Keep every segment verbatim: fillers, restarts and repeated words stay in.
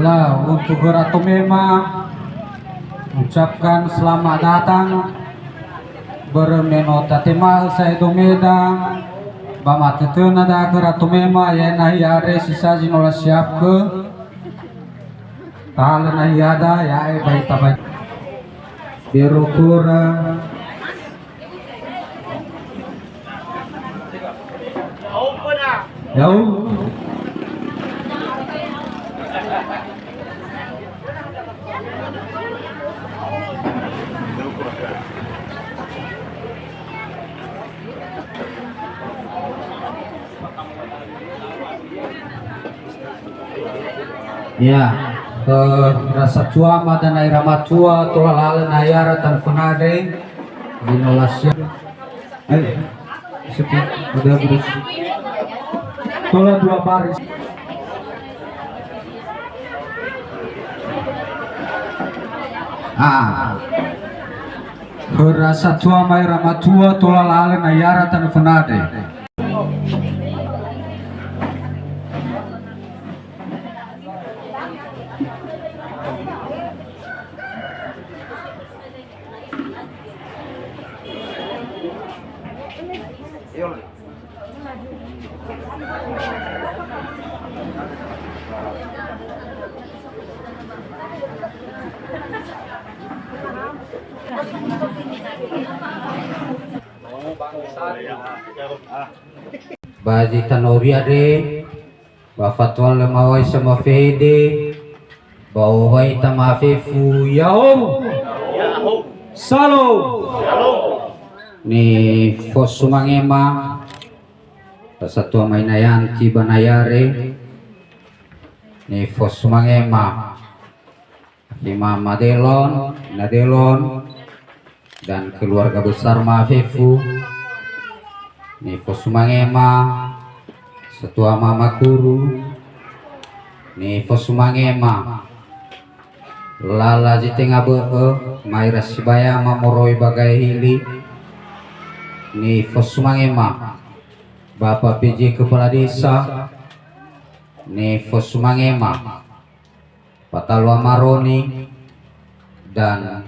Lah, untuk Gera Tomema, ucapkan selamat datang. Börö me no tatema'ö sa'ae domeda, ba matötöna da Gera Tomema, ya'e nahia andre si sazi no lasiapkö. Tahalö nahiada, ya'e ba ita ba. Bero khöra. Ya'o. Ya, eh, rasa tuama dan aira matua tola lahalö nahiara tanö fönadre, di nolasia. Eh, sepi, udah terus. Tola dua baris. Ah. Höra satua maera matua tola lahalö nahiara tanö fönadre. Ba zi tanö ori andre, ba fatua lö mawai sama fede, ba owai tama fefu, ya'o. Salo. Ni fosu mangema, ba satua mai Nayanti ba Nayare, ni fosu mangema. Imam Madelon, Nadelon, dan keluarga besar Mafefu, ni fosu mangema, satua Mama Guru, ni fosu mangema, lala zi tenga bö'ö, maera sibayama moroi ba gae hili, ni fosu mangema, Bapak P J Kepala Desa, ni fosu mangema. Patalu Amaroni, dan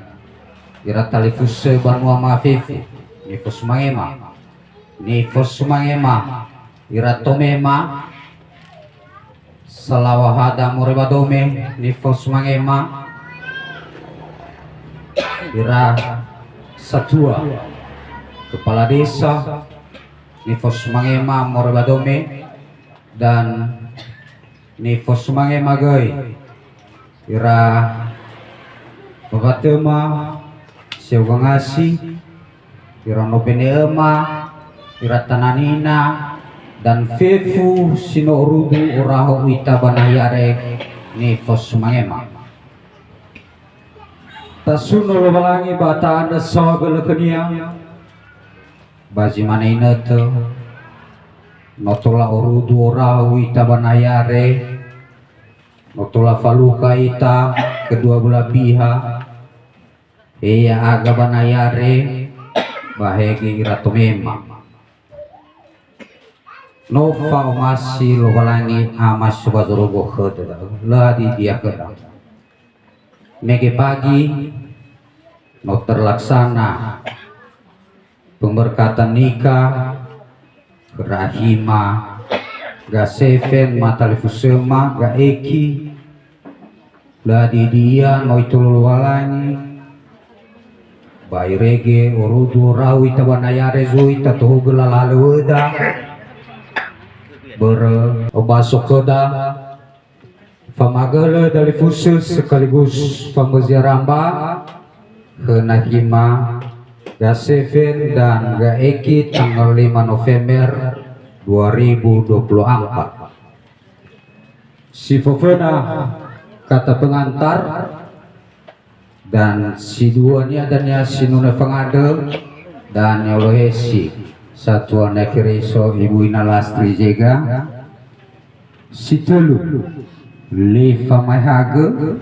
ira talifusö banua Mafefu, ni fosu mangema. Ni fosu mangema, ira Tomema, salawa hada moroi ba dome, ni fosu mangema. Ira satua, kepala desa, ni fosu mangema moroi ba dome, dan ni fosu mangema göi ira babatöma si hauga ngasi, ira no bene öma, ira tananina, dan fefu si no orudu oraho ita ba nahia andre, ni fosu mangema. Tasuno Lowalangi ba ta'andrö saohagölö khönia, ba zi mane inötö, no tola orudu oraho ita ba nahia andre, no tola falukha ita kedua belah pihak, he ya'aga ba nahia andre, ba he göi ira Tomema. No fa'omasi Lowalangi Ama si ba zorugo khöda, lö hadia khöda. Mege pagi, no terlaksana pemberkatan nikah, rahima, gasefen, ma talifusöma, ga'eki, lö hadia, no itolo Lowalangi, Ba irege orudu orau ita ba naiare zui tatohugö lala halöŵöda. Börö obaso khöda famagölö dalifusö sekaligus famözi aramba khö nahima Gaseven dan Gaeki tanggal lima November dua ribu dua puluh empat. Si föföna kata pengantar dan si duania dania si nunö fangandrö dan ni'olohesi Satuana Keriso Ibu Ina Lastri Zega. Si tölu, Li Famaehagö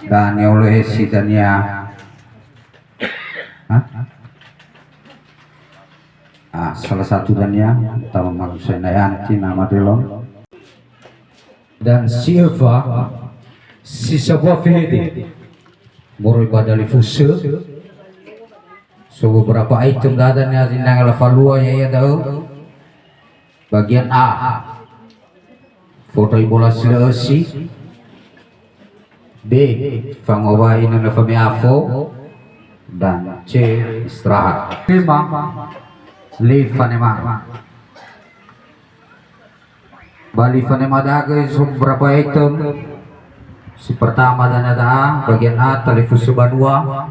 dan ni'olohesi dania. Hah? Ah, salah satu dania, utama manusia nayanti nama delon. Dan si öfa, si sambua fehede moroi ba dalifusö. So beberapa item dania zinanga lafalua, ya'ia da'ö. Bagian A, fondroi bola si lö ösi. B, fangowai nönö fame'afo. Dan C, istirahat. Lima, Li Fanema. Ba Li Fanema da'ö so beberapa item. Si pertama dania da'a, bagian A, talifusö banua.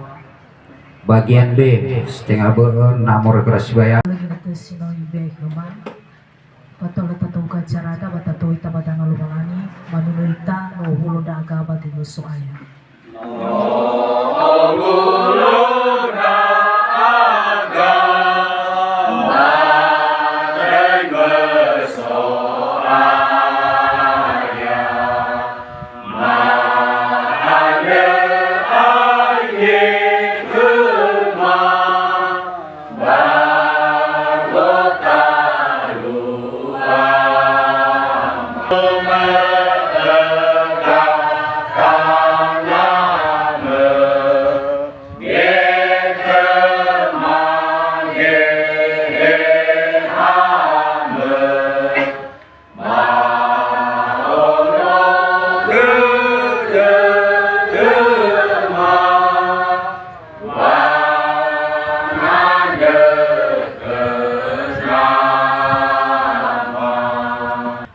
Bagian B, setengah bö'ö, na moroi khöra sibayar. Lagi na tösi no ibe khöma. Fatua lö tatouka acarada ba tatoi ita ba danga Lowalangi, ba nunö ita no owulo ndra'aga ba dödö So'aya.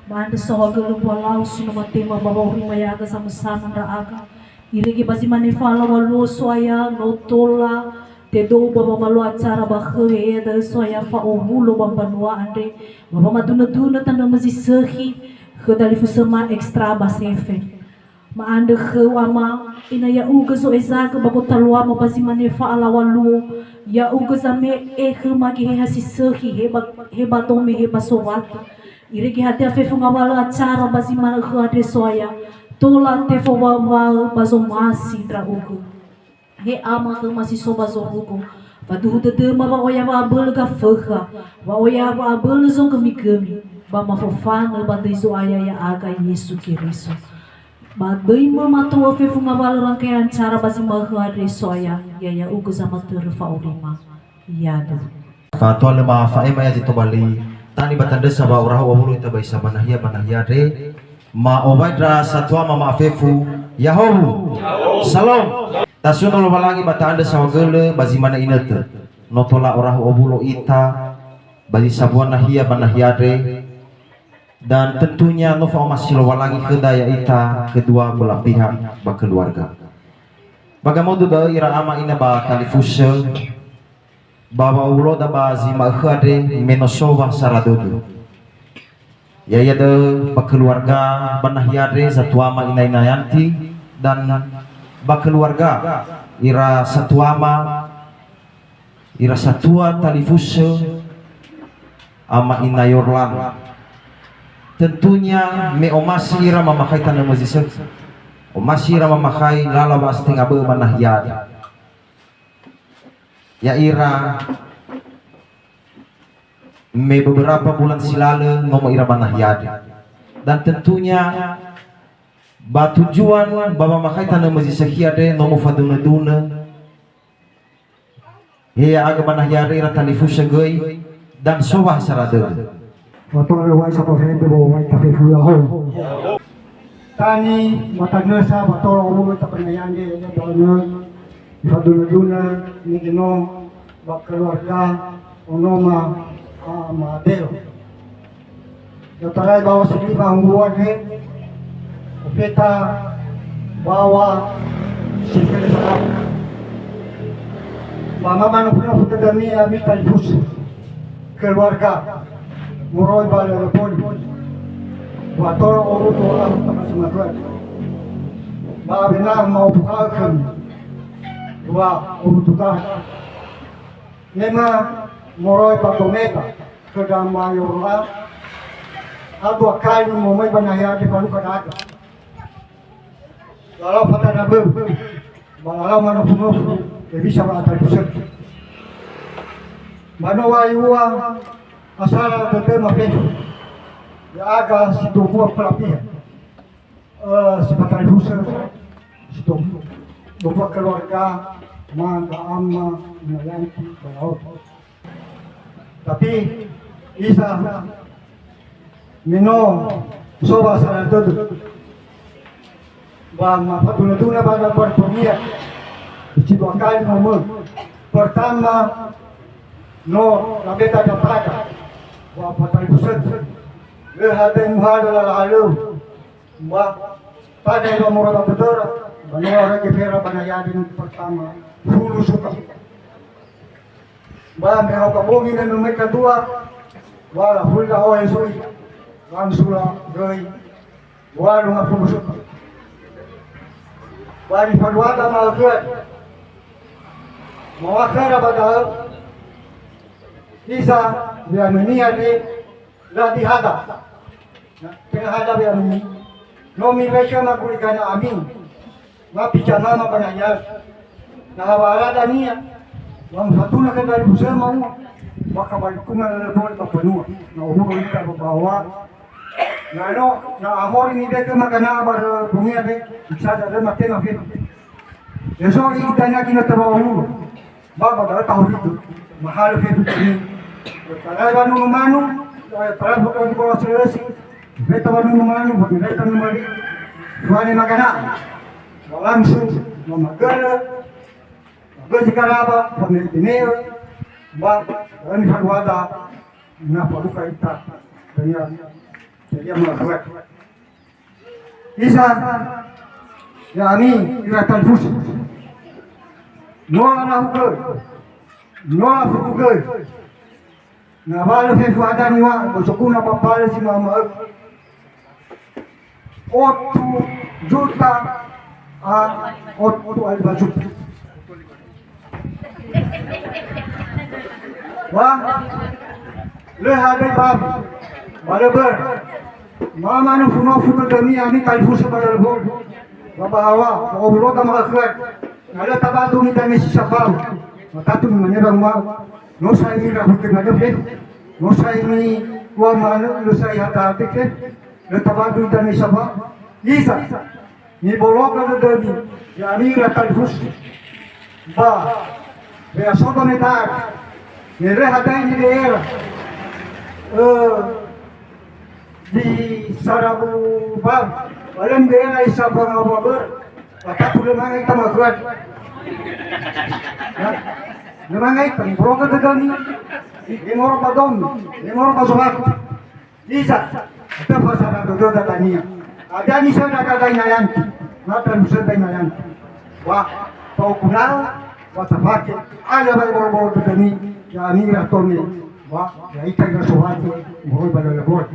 Ma'andrö saohagölö mbua lau si no matema ba wa'aurima ya'aga zamösana ndra'aga. Irege ba zi mane fa'alaŵa luo So'aya no tola tedou ba wamalua acara ba khöu, ya'ia da'ö So'aya fa'owulo ba mbanua andre, ba wamadunödunö tanömö zi sökhi khö dalifusöma extra ba sefe. Ma'andrö khöu Ama, ena'ö ya'ugö zo'ezagö ba gotaluama ba zi mane fa'alaŵa luo, ya'ugö zame'e khöma geheha si sökhi he ba, he ba dome he ba sowatö. Irege hadia fefu ngawalö acara ba zi ma'ökhö andre So'aya, tola tefowaŵaö ba zomasi ndra'ugö. He Ama khöma si so ba zorugo, faduhu dödöma wa'oya wa'abölö gafökha, wa'oya wa'abölö zogömigömi, ba mafofanö ba döi Zo'aya ya'aga Yesu Keriso. Ba döimö matua fefu ngawalö rangkaian acara ba zi ma'ökhö andre So'aya, ya ya'ugö zamatörö fa'aurima. Yadu. Fatua lö mafa'ema ia zi tobali, tani ba tandrösa wa orahu owulo ita ba isa ba nahia ba nahia andre, ma owai ndra satuama ma'afefu, Yahowu. Salom. Tasuno Lowalangi ba ta'andrö saohagölö ba zi mane inötö. No tola orahu owulo ita ba zi sambua nahia ba nahia andre, dan tentunya no fa'omasi Lowalangi khöda ya'ita kedua belah pihak ba keluarga. Ba gamodu da'ö ira ama ina ba talifusö, ba wa'owuloda ba zi ma'ökhö andre me no so wa sara dödö. Ya'ia da'ö ba keluarga ba nahia andre, zatuama ina-ina Yanti, dan ba keluarga ira satuama, ira satua talifusö, ama ina Yorlan. Tentunya me omasi ira mamakhai tanömö zi sökhi. Omasi ira mamakhai lala wa'astenga bö'ö ba nahia andre. Ya'ira me beberapa bulan si lalö nomo ira ba nahia andre. Dan tentunya ba tujuan ba mamakhai tanömö zi sökhi andre nomo fadunö-dunö. He ya'aga ba nahia andre ira talifusö göi dan so wa sara dödö. Wa tola owai sato hembe ba owai tafefu Yahowu. Tani ba tandrösa wa tola owulo ita ba nahia andre, ya'ia da'ö Ifadunö-dunö nigino ba keluarga onoma Ama Delo. Datarai ba osi lima hungu andre, ofeta bawa si fele sarau. Ba mama nofu-nofu dödömi ami talifusö keluarga moroi ba Lelopoli. Wa tolo orutu ola hutama sumatran. Ba awena ma'ofuha'ö khömi wa orutu gaha. Nema moroi ba Gometa khö Damayorora, ha dua kali momöi ba nahia andre falukha ndra'aga. Lalau fatanaböu, ba lalau manofu-nofu, hewisa wa'atalifusögu. Ba no wa'aeŵa asara dödöma fefu, ya'aga si dombua pelapiha, eh, si fatalifusö, si dombua, dombua keluarga, ma ndra ama, ina Yanti, ba Laoto. Tapi, isa, me no so wa'asara dödö. Ba mafadunö-dunö ba, ba, ba, ba, si dua kali nomö. Pertama, no labeta dataga. Wa fatalifusögu. Lö hadia muhalö lala halöu. Ba, pada ira moroi ba dödöra, ba no ira gefera ba nahia andre pertama, fulu suka. Ba me hauka bongi na numeka dua, wala hulda ohe sui, langsung la göi, walu ngafulu suka. Ba nifaduada ma'ökhöa. Ma'ökhöra ba da'ö, isa we'amönia de, Lö dihada. Na, tenga hada we'amöi. No mirai khöma gurigana ami. Ma pica nama ba nahia. Na hawa ara dania. Wa mfatunö khö dalifusö ma'ua. Wa kabalikunga lele bole ba mbanua. Na ohuro ita ba bawa. Na no, na ahori ni dege magana ba re bungia de. Bisa da re mate na fe. Esori ita na kina tabawa hulu. Ba, ba da'ö tahoritu, mahalö fefu dödömi. Tarai wanunu manu, tarai foto di bawah Sulawesi, beta wanunu manu, bagi beta numali, tuane magana. Wa langsung, wa magölö, wa gözi garaba, wa me'e-me'e, ba, ba nifaduada, na faduka ita, dania, dania melakukan. Isa, ya'ami ira talifusö. No anahu göi, no afuku göi. Ngawalö fefu ada niŵa'ö, bosoguna ba mbalö si ma'öma'ö. Otu juta a otu a lima juta. Wa, lö hadia ba, ba lö börö. Ma manofu-nofu dödömi ami talifusö ba lö börö. Wa ba hawa, ba owulo ta ma'ökhöa. Na lö tabadu mi dame si sabau. Matatu mi manera uma. No sai mi rahu ke na döfe. No sai mi wa ma lö sai hata hati ke. Lö tabadu mi dame sabau. Isa. Nibologö dödömi, ya'ami ira talifusö. Ba, we'aso ba medak. Nere hadai ni daerah. Eh, di Sarabu Bab. Walen daerah isa ba ngawa ber. Watatu lö mangai ita makuat. Ya. Lö mangai ita, nibologö dödömi. Di moro ba domi, di moro ba zohatu. Isa, ato fasara dödöda dania. Hadia nisöndra dai na Yanti, na talifusöda na Yanti. Wa, fa'oguna'ö, wa tafake, aya wa boro-boro dödömi, ya'ami ira tone, wa, ya'ita ira sohate, moroi ba lö börö.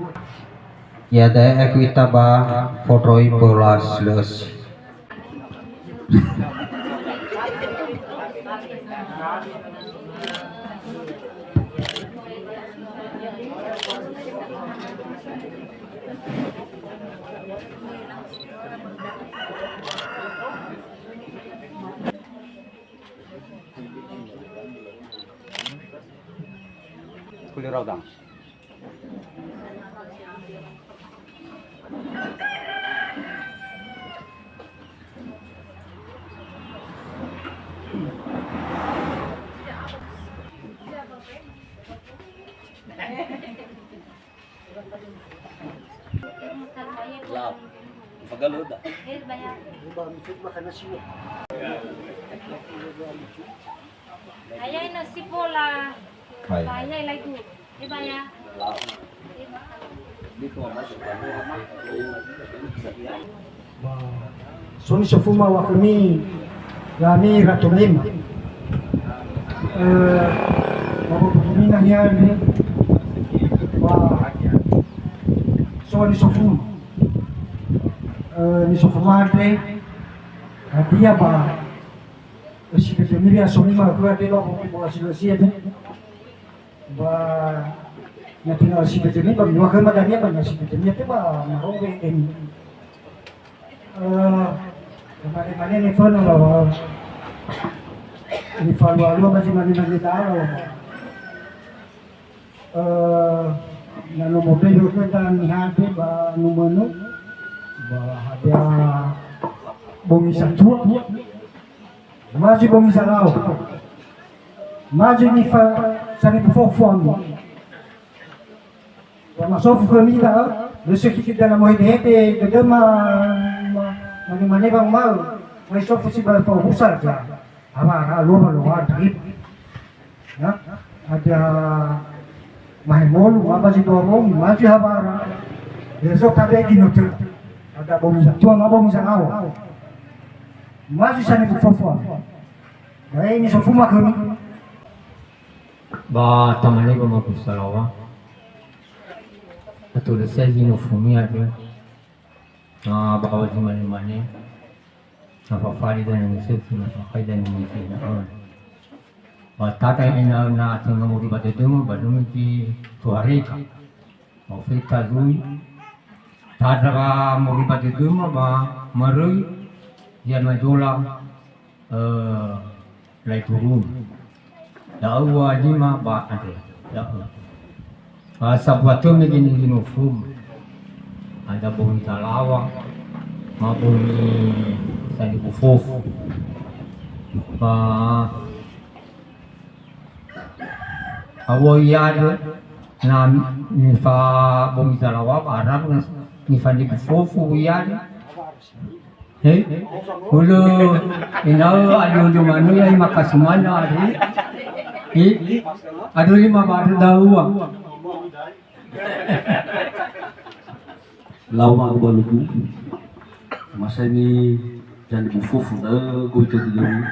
Ya, da'e aku ita ba fondroi bola Sulawesi. Kulirau dang. Lau. Fagaloda. Sipola. Hai. Ba ya, ilai tu. Eba ya. Ba, so nisofuma wa khömi, ya'ami Ratu Mema. Eh, ba, ba, ba, mina hiani. Ba, so nisofuma. Eh, nisofuma andre. Hadia ba, eh, si betemiri asomima khöa delo ko bola silasia ne. Ba, na tinggal si bedemi, ba, miwa khöma dania, ba, na si bedemi, te, ba, marowe, em. Eh, mane-mane niföna, ba, ba, nifalua-lua, ba, zi mane-mane da'ö, ba. Eh, na no mobei khöda nihade, ba, numönu, ba, hadia bongi satua. Ma zi bongi zalawa. Ma zi nifa-, sanibu fofu ami. Wa masofu khömi da'ö, lö sökhi dana mohede-hede dödöma, ma-, mane-mane wanguma'ö, ma isofu si ba fa'ohusa ja. Awara alua ba lowa andri. Ya, ada mahemolu, ma ba zi dua bongi, ma zi hawara. Ya, so tabe di note. Ada bongi satua, ma bongi zalawa. Ma zi sanibu fofu ami. Da'e nisofuma khömi. Ba tamane ba magu salawa. Atulö sai zi nofumia dö. Na ba wa zi mane-mane. Na fafali dania nisökhi, na fakhai dania nisökhi, na, eh. Ba tata ena'ö na tenga moroi ba dödöma, ba no miti tohareka. Ofeta zui, tadra moroi ba dödöma ba maröi, ya majola, eh, lai turun. Da'ö wa lima ba andre. Da'ö. Ba sabua tö mege ni lima fum. Ada bongi talawa, ma bongi sanibu fofu. Ba Awö iadö, na nifa bongi zalawa ba arabu na nifa nibu fofu iadö. He? Hulö ena'ö alio-lio manö ya makasumana adu. He? Adu lima ba adu daua. Lau ma ubaluku. Masai ni jani bufofu na goita dulu.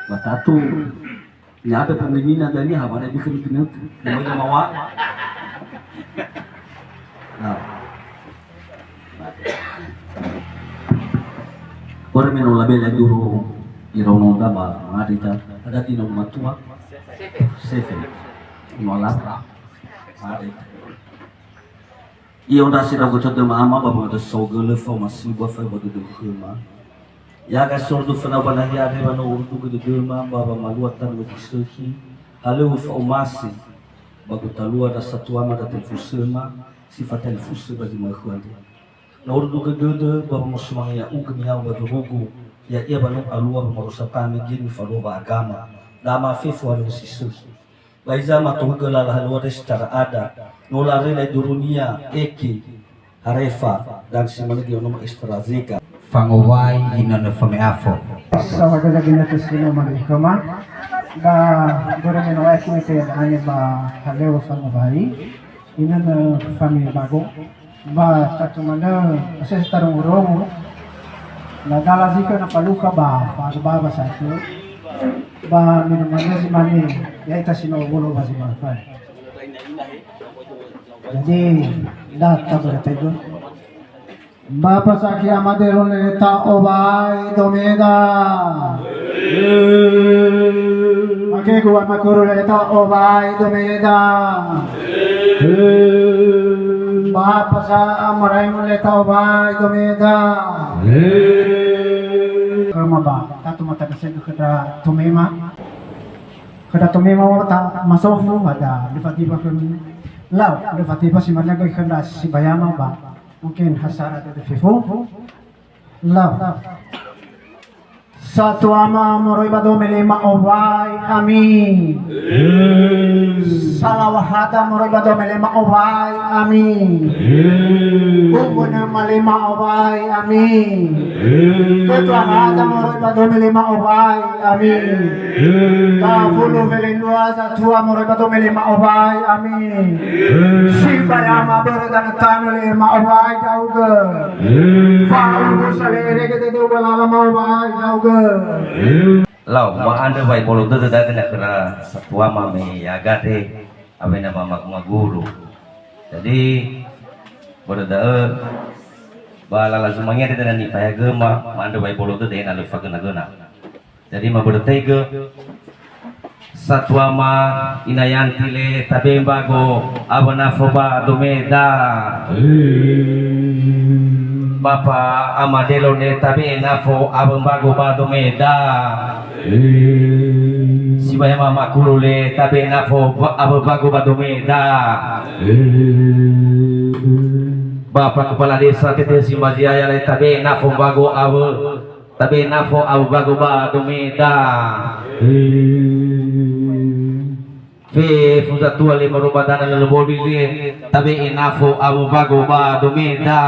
Batatu. Nya ada pemimpin dania, ha, pada bikin pinut. Namanya mawa. Nah. Ora meno labela dulu ira unonda ma, ma ada ita. Ada tino matua. Sefe. Ino alata. Ma ada ita. I'ondrasi ndra'ugö tödöma ama ba wangandrö saohagölö faoma sibu a fai ba dödögu khöma. Ya'aga si orudu fönau ba nahia andre wa no orudugö dödöma ba wamalua tanö zi sökhi, halöŵö fa'omasi ba gotalua ndra satua ma ndra talifusöma si fatalifusö ba zi ma'ökhö andre. Na orudugö dödö ba wamosumange ya'ugö niha ba zorugu, ya'ia ba no alua wamarosa tane ge nifalua ba agama, dama fefu halöŵö si sökhi. Ba hiza mato hugö lala halua desi cara ada, no larela idurunia, eke, harefa, dan si manö geonoma extra zega. Fangowai inönö fame'afo. Sahaga lagi na tesino mani kama, ba börö meno aku ite ane ba haleo fangowai, inönö fame bago. Ba tatu manö, asese tarungu-rungu, na dala zikö na falukha ba, fa ba, ba satu, ba minumanö zi mane, ya'ita si no wolo ba zi mane. Jadi, data berarti itu. Ba pasakhi amade lone ta owai domeda. Makegu amakuru leta obai domeda. Bapa sa amaraimo leta obai domeda. Kama ba, tatu mata keseng khöda tomema. Khöda tomema ta masofu ada lifatiba khömi. Lau, lifatiba si mana göi khöda si bayama ba. Mungkin hasara ada fefu. Lau. Satu ama moroi ba dome lima owai, amin. Salawa hada moroi ba dome lema owai, ami. Umune ma lema owai, ami. Ketua hada moroi ba dome lema owai, ami. Tafulu felendrua zatua moroi ba dome lema owai, ami. Sibai ama börö danö tanö lema owai daugö. Fa'urusa le regete deu balala ma owai daugö. Lau, ma'andrö wa'ebolo dödö da'ö na khöra satuama me ya'aga andre awena ma-, ma-, maguru. Jadi, börö da'ö, ba lala zumange andre da'ö na nifahagöma, ma'andrö wa'ebolo dödö ena'ö lö fagöna-göna. Jadi, mabörö taigö, satuama Ina Yanti le tabe mbago awö nafo ba domeda. Bapa Amadelo le tabe nafo awö mbago ba domeda. Sibai ama Makuru le tabe nafo ba-, awö mbago ba domeda. Bapa Kepala Desa T T Simbaziaya le tabe nafo mbago awö, tabe nafo awö mbago ba domeda. Fefu zatua le moroi ba danö lölö boli le, tabe'e nafo awö mbago ba domeda.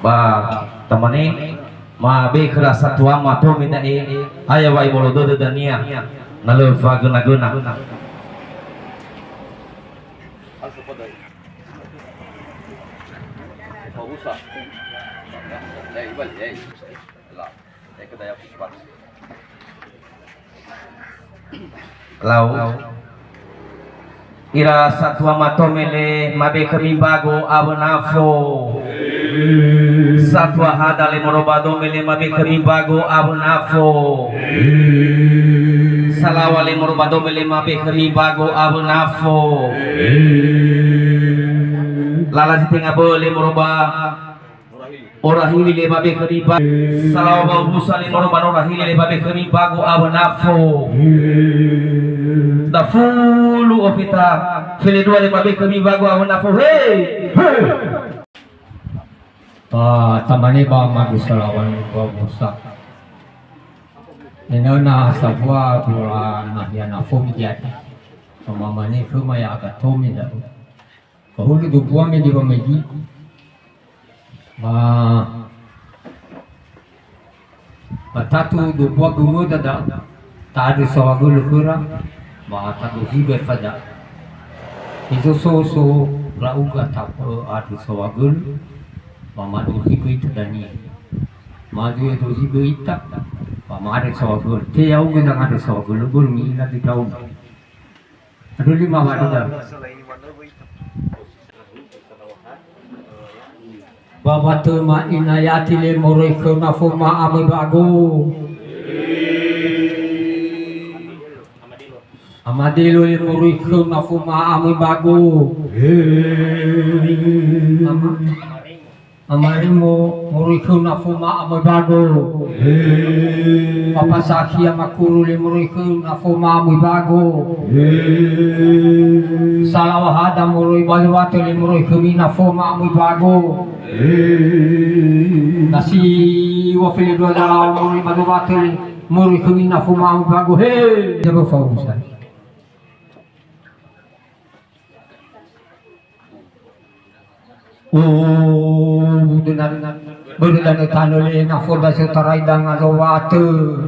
Ba tamane, mabe khöra satuama tome da'e, aya wa'ebolo dödö dania, na lö fagöna-göna. Lau. Ira satuama tome le mabe khömi mbago awö nafo. Satua hada le moroi ba dome le mabe khömi mbago awö nafo. Salawa le moroi ba dome le mabe khömi mbago awö nafo. Lala zi tenga bö'ö le moroi ba Orahili le mabe khömi ba-, salawa ba ubusa le moroi ba Norahili le mabe khömi mbago awö nafo. Dafulu ofita felendrua le mabe khömi mbago awö nafo. He! He! Ba tamane ba magu salawa ba ubusa. Ena'ö na sambua dua nahia nafo mi jadi. Ba mamane khöma ya'aga tome da'ö. Bahulu dua buah me di Romedi. Ba, ba tatu dua buah gumöda da, ta'andrö saohagölö khöra, ba tadozi be fada. Ezo so, so, ra'uga ta-, andrö saohagölö, ba madozi be ita dania. Madu edozi be ita, ba ma'andrö saohagölö. Te ya'ugö ndra ngandrö saohagölö, börö mi'ila di daomi. Andrö lima waduda. Ba watema Ina Yati le moroi khö nafo ma'amö bago. Amadelo le moroi khö nafo ma'amö bago. Ama. Amarimo moroi khö nafo ma'amö bago. He. Papa Sakhia Makuru le moroi khö nafo ma'amö bago. He. Salawa hada moroi ba Lewatö le moroi khömi nafo ma'amö bago. He. Nasi wa felendrua zalawa moroi ba Lewatö le moroi khömi nafo ma'amö bago. He. Jaba fausa. O, börö danö, börö danö tanö le nafo da sotarai danga Zowatö.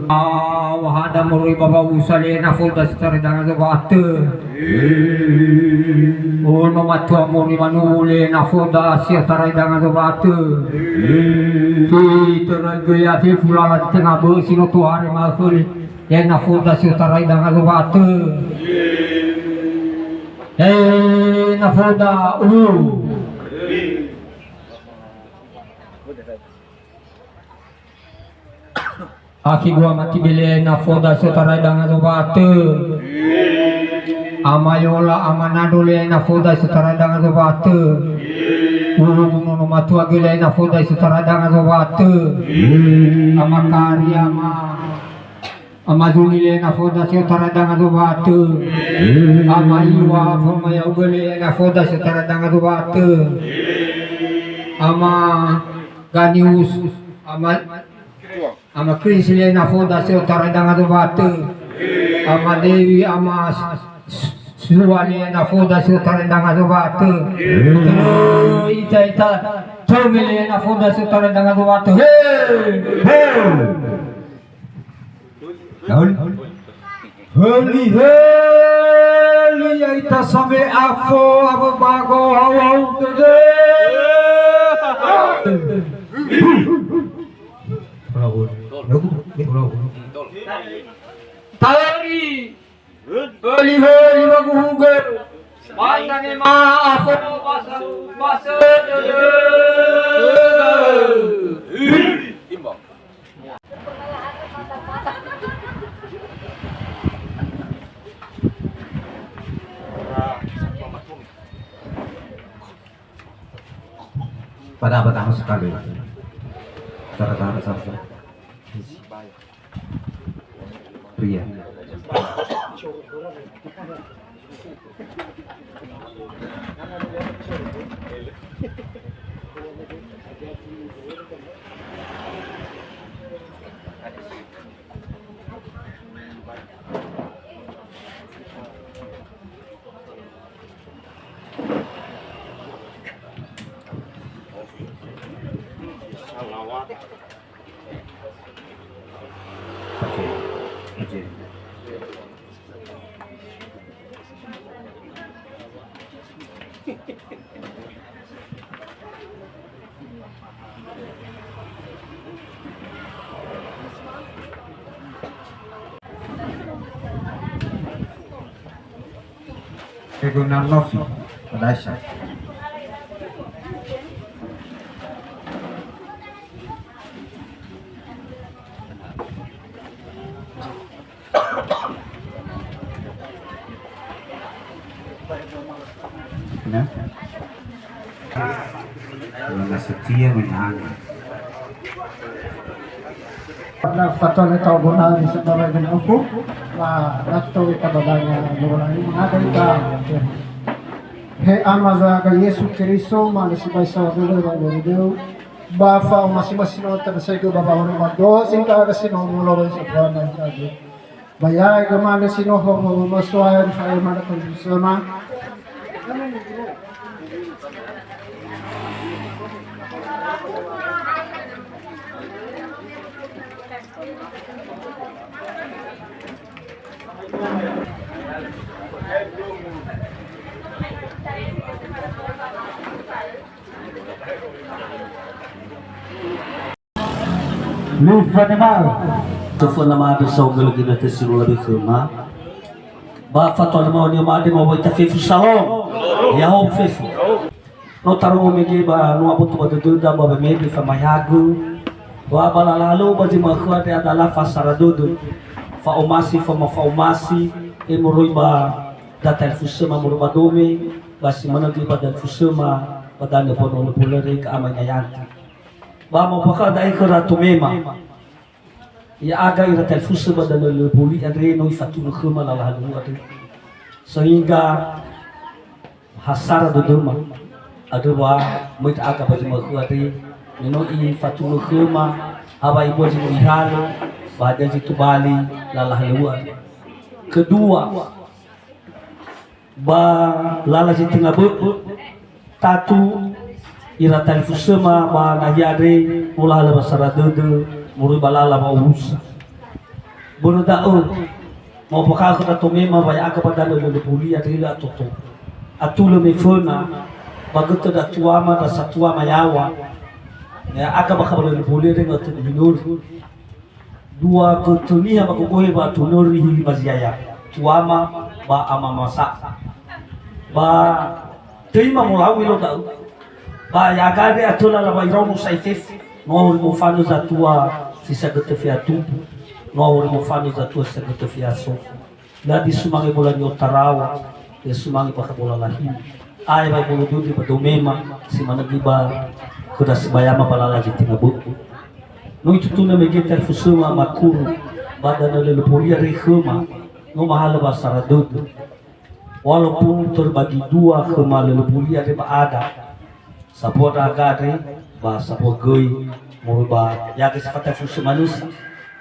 Awa hada moroi ba Wausa le nafo da sotarai danga Zowatö. O, no matua moroi ba Nuwu le nafo da sotarai danga Zowatö. Fi töröi göi afi fulala di tenga bösi no tohare ma'ökhö le. Ya'e nafo da sotarai danga Zowatö. He, nafo da, u. Akhi gua mati bele nafo da sotarai danga Zowatö. Ama Yola, Ama Nando le nafo da sotarai danga Zowatö. U, nono matua göi le nafo da sotarai danga Zowatö. Ama Kari, Ama Ama Zuni le nafo da sotarai danga Zowatö. Ama Iwa, Fama Ya'ugö le nafo da sotarai danga Zowatö. Ama Ganius, Ama, Ama Kris le na foda si otara danga zobatö. Ama Dewi, ama S-, S-, Sua le na foda si otara danga zobatö. Terus ita, ita, Tomi le na foda si otara danga zobatö. He! He! Daun. Heli, heli, ya'ita same afo, afo bago, hawau, dede. Bravo. Bravo. Tauri. Heli, heli, bago huge. Masa nge ma afo, masa, masa, dede. Imbang. Pada, pada sekali. Saudara-saudara, saudara. Pria. Kegunaan nofi, pada Aisyah. Ya. Karena setia menyanyi. Pada fatwa le tau bona di sekolah dengan aku, la, la tau kita badanga lorang ini mengada kita. He Ama Zaga Yesu Keriso, mana si baisa wa dulu wa dulu. Ba fa'omasi-masi no tanasaigu ba bahuri ba dosi ka si no mulo ba sabuana jadi. Ba ya'aga mane si no homo-homo so'aya di fa'ema na kondusema. Lufa nema'ö. Toföna ma'andrö saohagölö ginötö si no labe khöma. Ba fatua nema'ö ni'amade ma wa'ita fefu salong. Ya'o fefu. No tarongo mege ba no aboto ba dödöda ba wemege famaehagö. Wa ba lala halöŵö ba zi ma'ökhö andre adala fasara dödö. Fa'omasi, fama-, fa'omasi, e moroi ba data elfu sema moroi ba dome, ba si manö göi ba dalfu sema ba danö Pondok Lopolöre ka ama Inayanti. Ba mopakha da'e khöra tomema. Ya'aga ira talifusö ba danö Lölöboli andre no ifatunö khöma lala halöŵö andre. Sehingga hasara dödöma. Andrö wa möi ndra'aga ba zi ma'ökhö andre, me no ifatunö khöma, ha wa ebua zi no ihalö, ba hadia zi tobali lala halöŵö andre. Kedua, ba lala zi tenga bö'ö, tatu ira talifusöma ba nahia andre, no lahalö wasara dödö moroi ba lala wa'owusa. Börö da'ö, ma'ombakha'ö khöda tomema wa ya'aga ba danö Lölöboli andre lö atoto. Atulö me föna, ba götö ndra tuama, ndra satuama yaŵa. Ya'aga bakha ba Lölöboli andre nga'ötö hinörö. Dua götö niha ba gogohe wa'atunöri hili ba zi yaya. Tuama ba ama Masa. Ba töi ma molau ilo da'ö. Ba ya'aga andre atö lala wa iraono sa'ae fefu. No ahori mofanö zatua si sagötö featubu. No ahori mofanö zatua si sagötö feaso. Ladi sumange bola ni'otaraŵa, ya sumange bakha bola lahina. Ae wa ebolo dödö ba domema, si manö göi ba khöda sibayama ba lala zi tenga bö'ö. No itutunö mege talifusöma makuru ba danö Lölöboli andre khöma, no mahalö wasara dödö. Walaupun terbagi dua khöma Lölöboli andre ba ada. Sambua ndra'aga andre, ba sambua göi Moroi ba yage si fata fusu manusa.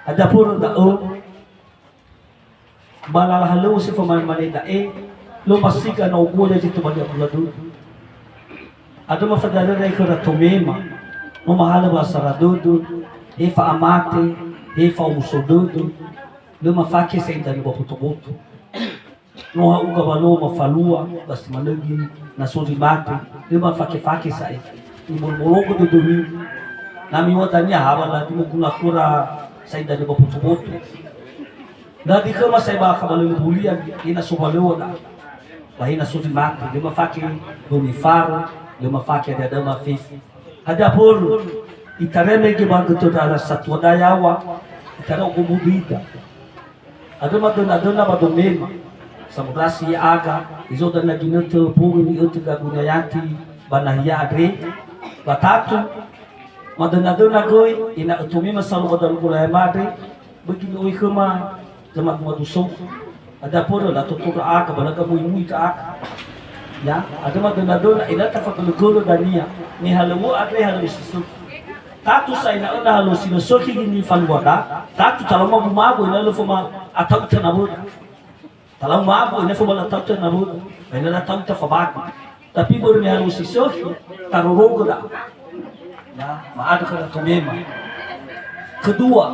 Ada puru da'ö. Ba lala halöŵö si famalimali da'e, lö masiga na ogoya zi tobali akula dödö. Andrö ma fadalöra khöra tomema, no mahalö ba sara dödö, he fa'amate, he fa'omuso dödö, lö mafake sa'ae danö ba boto-boto. No ha'uga wa lö mafalua, ba si manö göi na so zi mate, lö mafake-fake sa'ae. Ibolobologu dödömi, na miŵa'ö dania ha wa lö zi moguna khöra sa'ae danö ba boto-boto. Lö zi khöma sa'ae ba kamalölö bulia, he na so walöŵö da. Ba he na so zi mate, lö mafake dömi faro, lö mafake ada-ada mafefu. Hadia puru, itareme ge ba götö dara satua dayawa, itara ogomu dida. Andrö madöna-döna ba domema, samodrasi ya'aga, izo dania ginötö puru ni'ötö gagu nayati ba nahia andre, ba tatu, madöna-döna göi, ena'ö tomema salu ba dalu gola yama andre, böi gini oi khöma zamadu-madu sou. Ada poro la toto ndra'aga, ba lö gamui-mui ndra'aga. Ya, andrö madöna-döna, ena'ö tafagölö-gölö dania, nihalöŵö andre halöŵö si sökhi. Tatu sa ena'ö na halöŵö si lö sökhi nifaluada, tatu talao mabu-mabu, ena'ö lö föma atau ita nawöda. Talao mabu, ena'ö föma latau ita nawöda, ba ena'ö latau ita fabagu. Tapi börö nihalöŵö si sökhi, tarorogö da. Ya, ma'andrö khöra tomema. Kedua,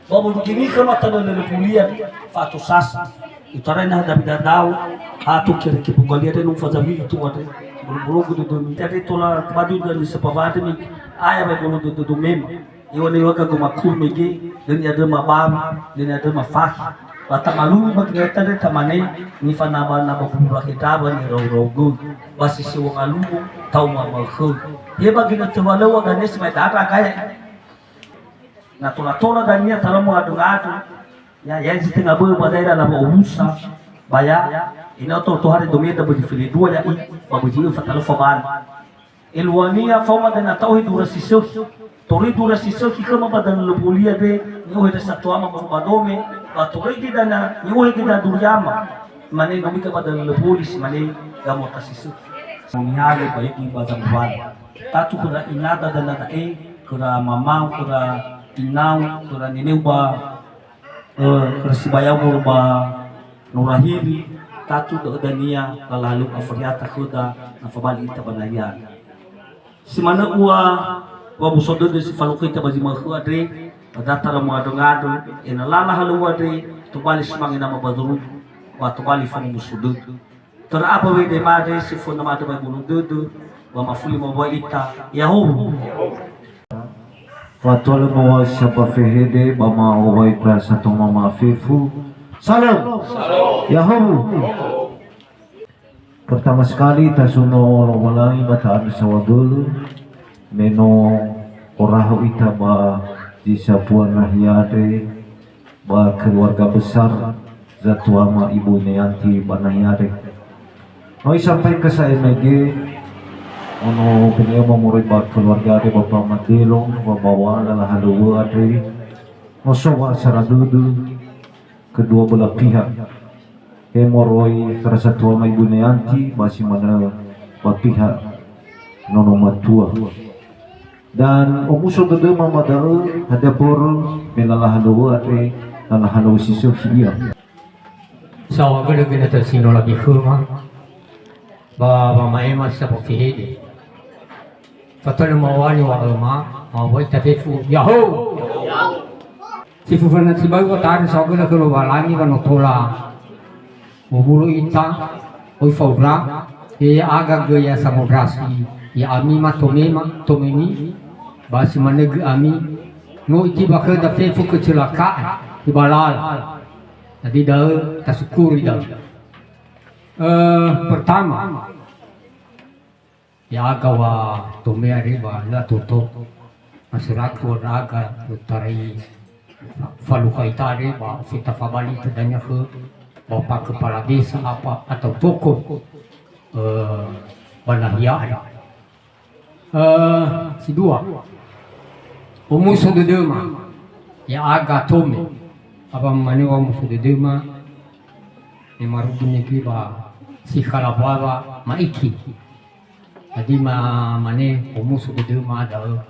ba mundru gini khöma tanö lölö bulia, fa'atosasa. Utarai na Dabi Dadao, ha to kere ke bukalia de no fazawi itu ade. Bulu-bulu gudu dun. Jadi tola badu dan di sepawade ni, aya ba bulu dudu mema. Iŵa'ö niŵa'ö gagu makur mege, lö ni'andrö mabawi, lö ni'andrö mafakhi. Ba tamalulu ba ginötö andre tamane, nifanaba-naba bubura khe dawa nirau-rau göi. Ba si seŵö ngaluo, tau mamaökhö. He ba ginötö walöŵö gane si mai dara gaya. Na tola-tola dania talamu adu-ngadu. Ya, ya, si tenga bö'ö ba daerah laba omusa. Ba ya, ina to tohare domeda bagi fili dua ya, i, ba bagi öfa talö fabali. Eluania faoma dania ta'ohe dura si sökhi. Toröi dura si sökhi khöma ba danö lö bulia de, ni'ohe dania satuama ba dome, ba toröi göi dania, ni'ohe göi dania duriama. Mane no mita ba danö lö buli si mane gamota si sökhi. Mihale ba yegi ba zambuali. Tatu khöra inada dania da'e, khöra mamau, khöra inau, khöra neneu ba, eh, khöra sibayau moroi ba Nurahiri, tatu da'ö dania lala halöŵö afariata khöda na fabali ita ba nahia. Si manö ua, wa muso dödö si falukö ita ba zi makhö andre, ba data ra mu'andrö-ngandrö, ena'ö lala halöŵö andre, tobali si mangena ma ba zorugo, ba tobali famomuso dödö. Töra apa wede made si föna made ba bulu dödö, ba mafuli mawai ita, ya'ahowu. Fatola mawai saba fehede ba ma'owai pra satoma mafefu. Salam. Ya'ahowu. Pertama sekali, tasono Lowalangi ba ta'andrö saohagölö, me no oraho ita ba zi sambua nahia andre, ba keluarga besar Zatuama Ibu Neanti ba nahia andre. No isampaikan sa'ae mege, ono peni'ö mamoroi ba keluarga andre, Bapa Madelo, ba bawa lala halöŵö andre, no so wa'asara dödö, kedua belah pihak. He moroi khöra Zatuama Ibu Neanti, ba si manö ba pihak nono matua. Dan omuso dödöma ba da'ö, hadia börö, me lala halöŵö andre, lala halöŵö si sökhi ia. Saohagölö ginötö si no labe khöma, ba wama'ema si sambua fehede. Fatölö mawali wa'öma, mawai ita fefu, ya'ahowu! Si föföna sibai wa ta'andrö saohagölö khö Lowalangi wa no tola mobulö ita, oi faura, ya'aga göi ya samodrasi, ya'ami ma tomema, tomemi, ba si manö göi ami, no itiba khöda fefu kecelakaan, ibalala. Jadi da'ö, tasyukuri da'ö. Eh, pertama, ya'aga wa tomea re ba lö atoto. Masyarakat wa ndra'aga utarai falukha ita re ba ofeta fabali ita dania khö Bapak Kepala Desa apa atau tokoh, eh, ba nahia andre. Eh, si dua. Omuso dödöma. Ya'aga tome. Apa mane wa omuso dödöma. Me marugi nege ba si khalawawa ma'iki. Jadi ma-, mane omuso dödöma da'ö.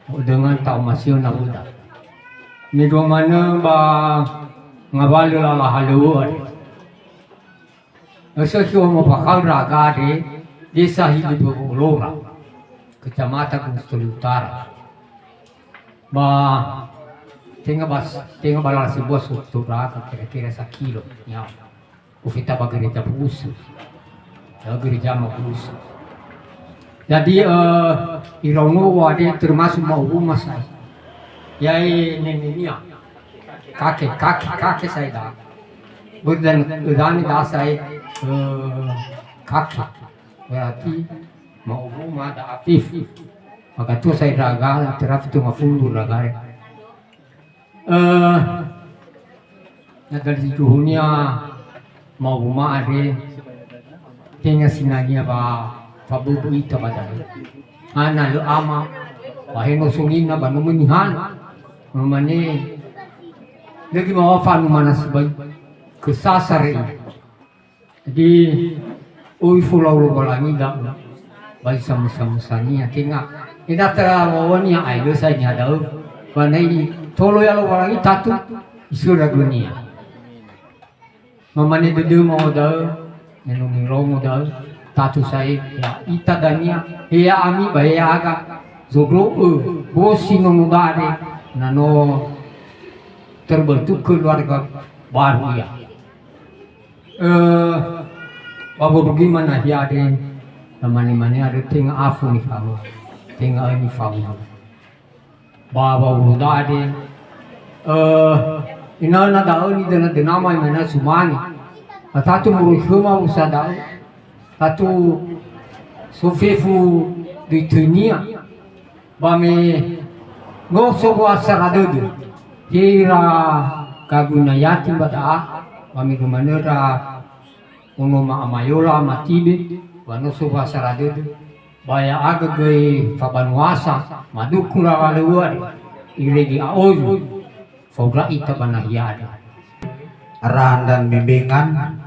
Dengan ta'omasi'ö nawöda. Mendrua manö ba ngawalö lala halöŵö andre. Ösökhi wamöfakhau ndra'aga andre, Desa Hili Böwö Olora, Kecamatan Gunung Sitoli Utara. Ba tenga ba, tenga ba lala sebua soto ndra'aga, kira-kira sakilo, ya. Ufita ba gereja Bu'usu. Ya, gereja ma Bu'usu. Jadi, eh, iraono ua de termasuk ma'uwu ma sai. Yae nenenia. Kake, kake, kake sai da. Berdan, dan da sai, eh, kake. Berarti ma'uwu ma da Afif. Maka tu sai ndra'aga, terapi tu ngafulu ndra'aga. Eh, na dalindruhunia ma'uwu ma andre, tenga sinangea ba faböbö ita ba da'ö. Hana lö ama, ba he no sonina ba no möi nihana. Mamane, lö göi mawafa anu mana sibai, kö sasare ina. Jadi, oi folau Lowalangi da'ö, ba zi samösa-mösania, tenga. Ena'ö tera wawönia ae lö sai niha da'ö, ba na itolo ya Lowalangi tatu, isöra gönia. Mamane dödöma o da'ö, me no mirongo da'ö, tatu sai, ya, ita dania, he ya'ami ba he ya'aga, zondro'ö, bosi nono da'e, na no terbentuk keluarga baru ia. Eh, ba wondrugima nahia andre, na mane-mane andre tenga afu nifahu, tenga öi nifahu. Ba wa'uwu da'e, eh, inana da'ö nidöna-dönama imana sumange. Ba tatu moroi khöma usa da'ö, tatu so fefu döi töinia. Ba me no so wa'asara dödö, he ira gagu ina yatim ba da'a, ba me gömanöra ono ma Amayola, Ama Tibe, ba no so wa'asara dödö, ba ya'aga göi fabanuasa, madukung lawa lewuade, irege a'oyu, faudra ita ba nahia andre. Arahan dan bimbingan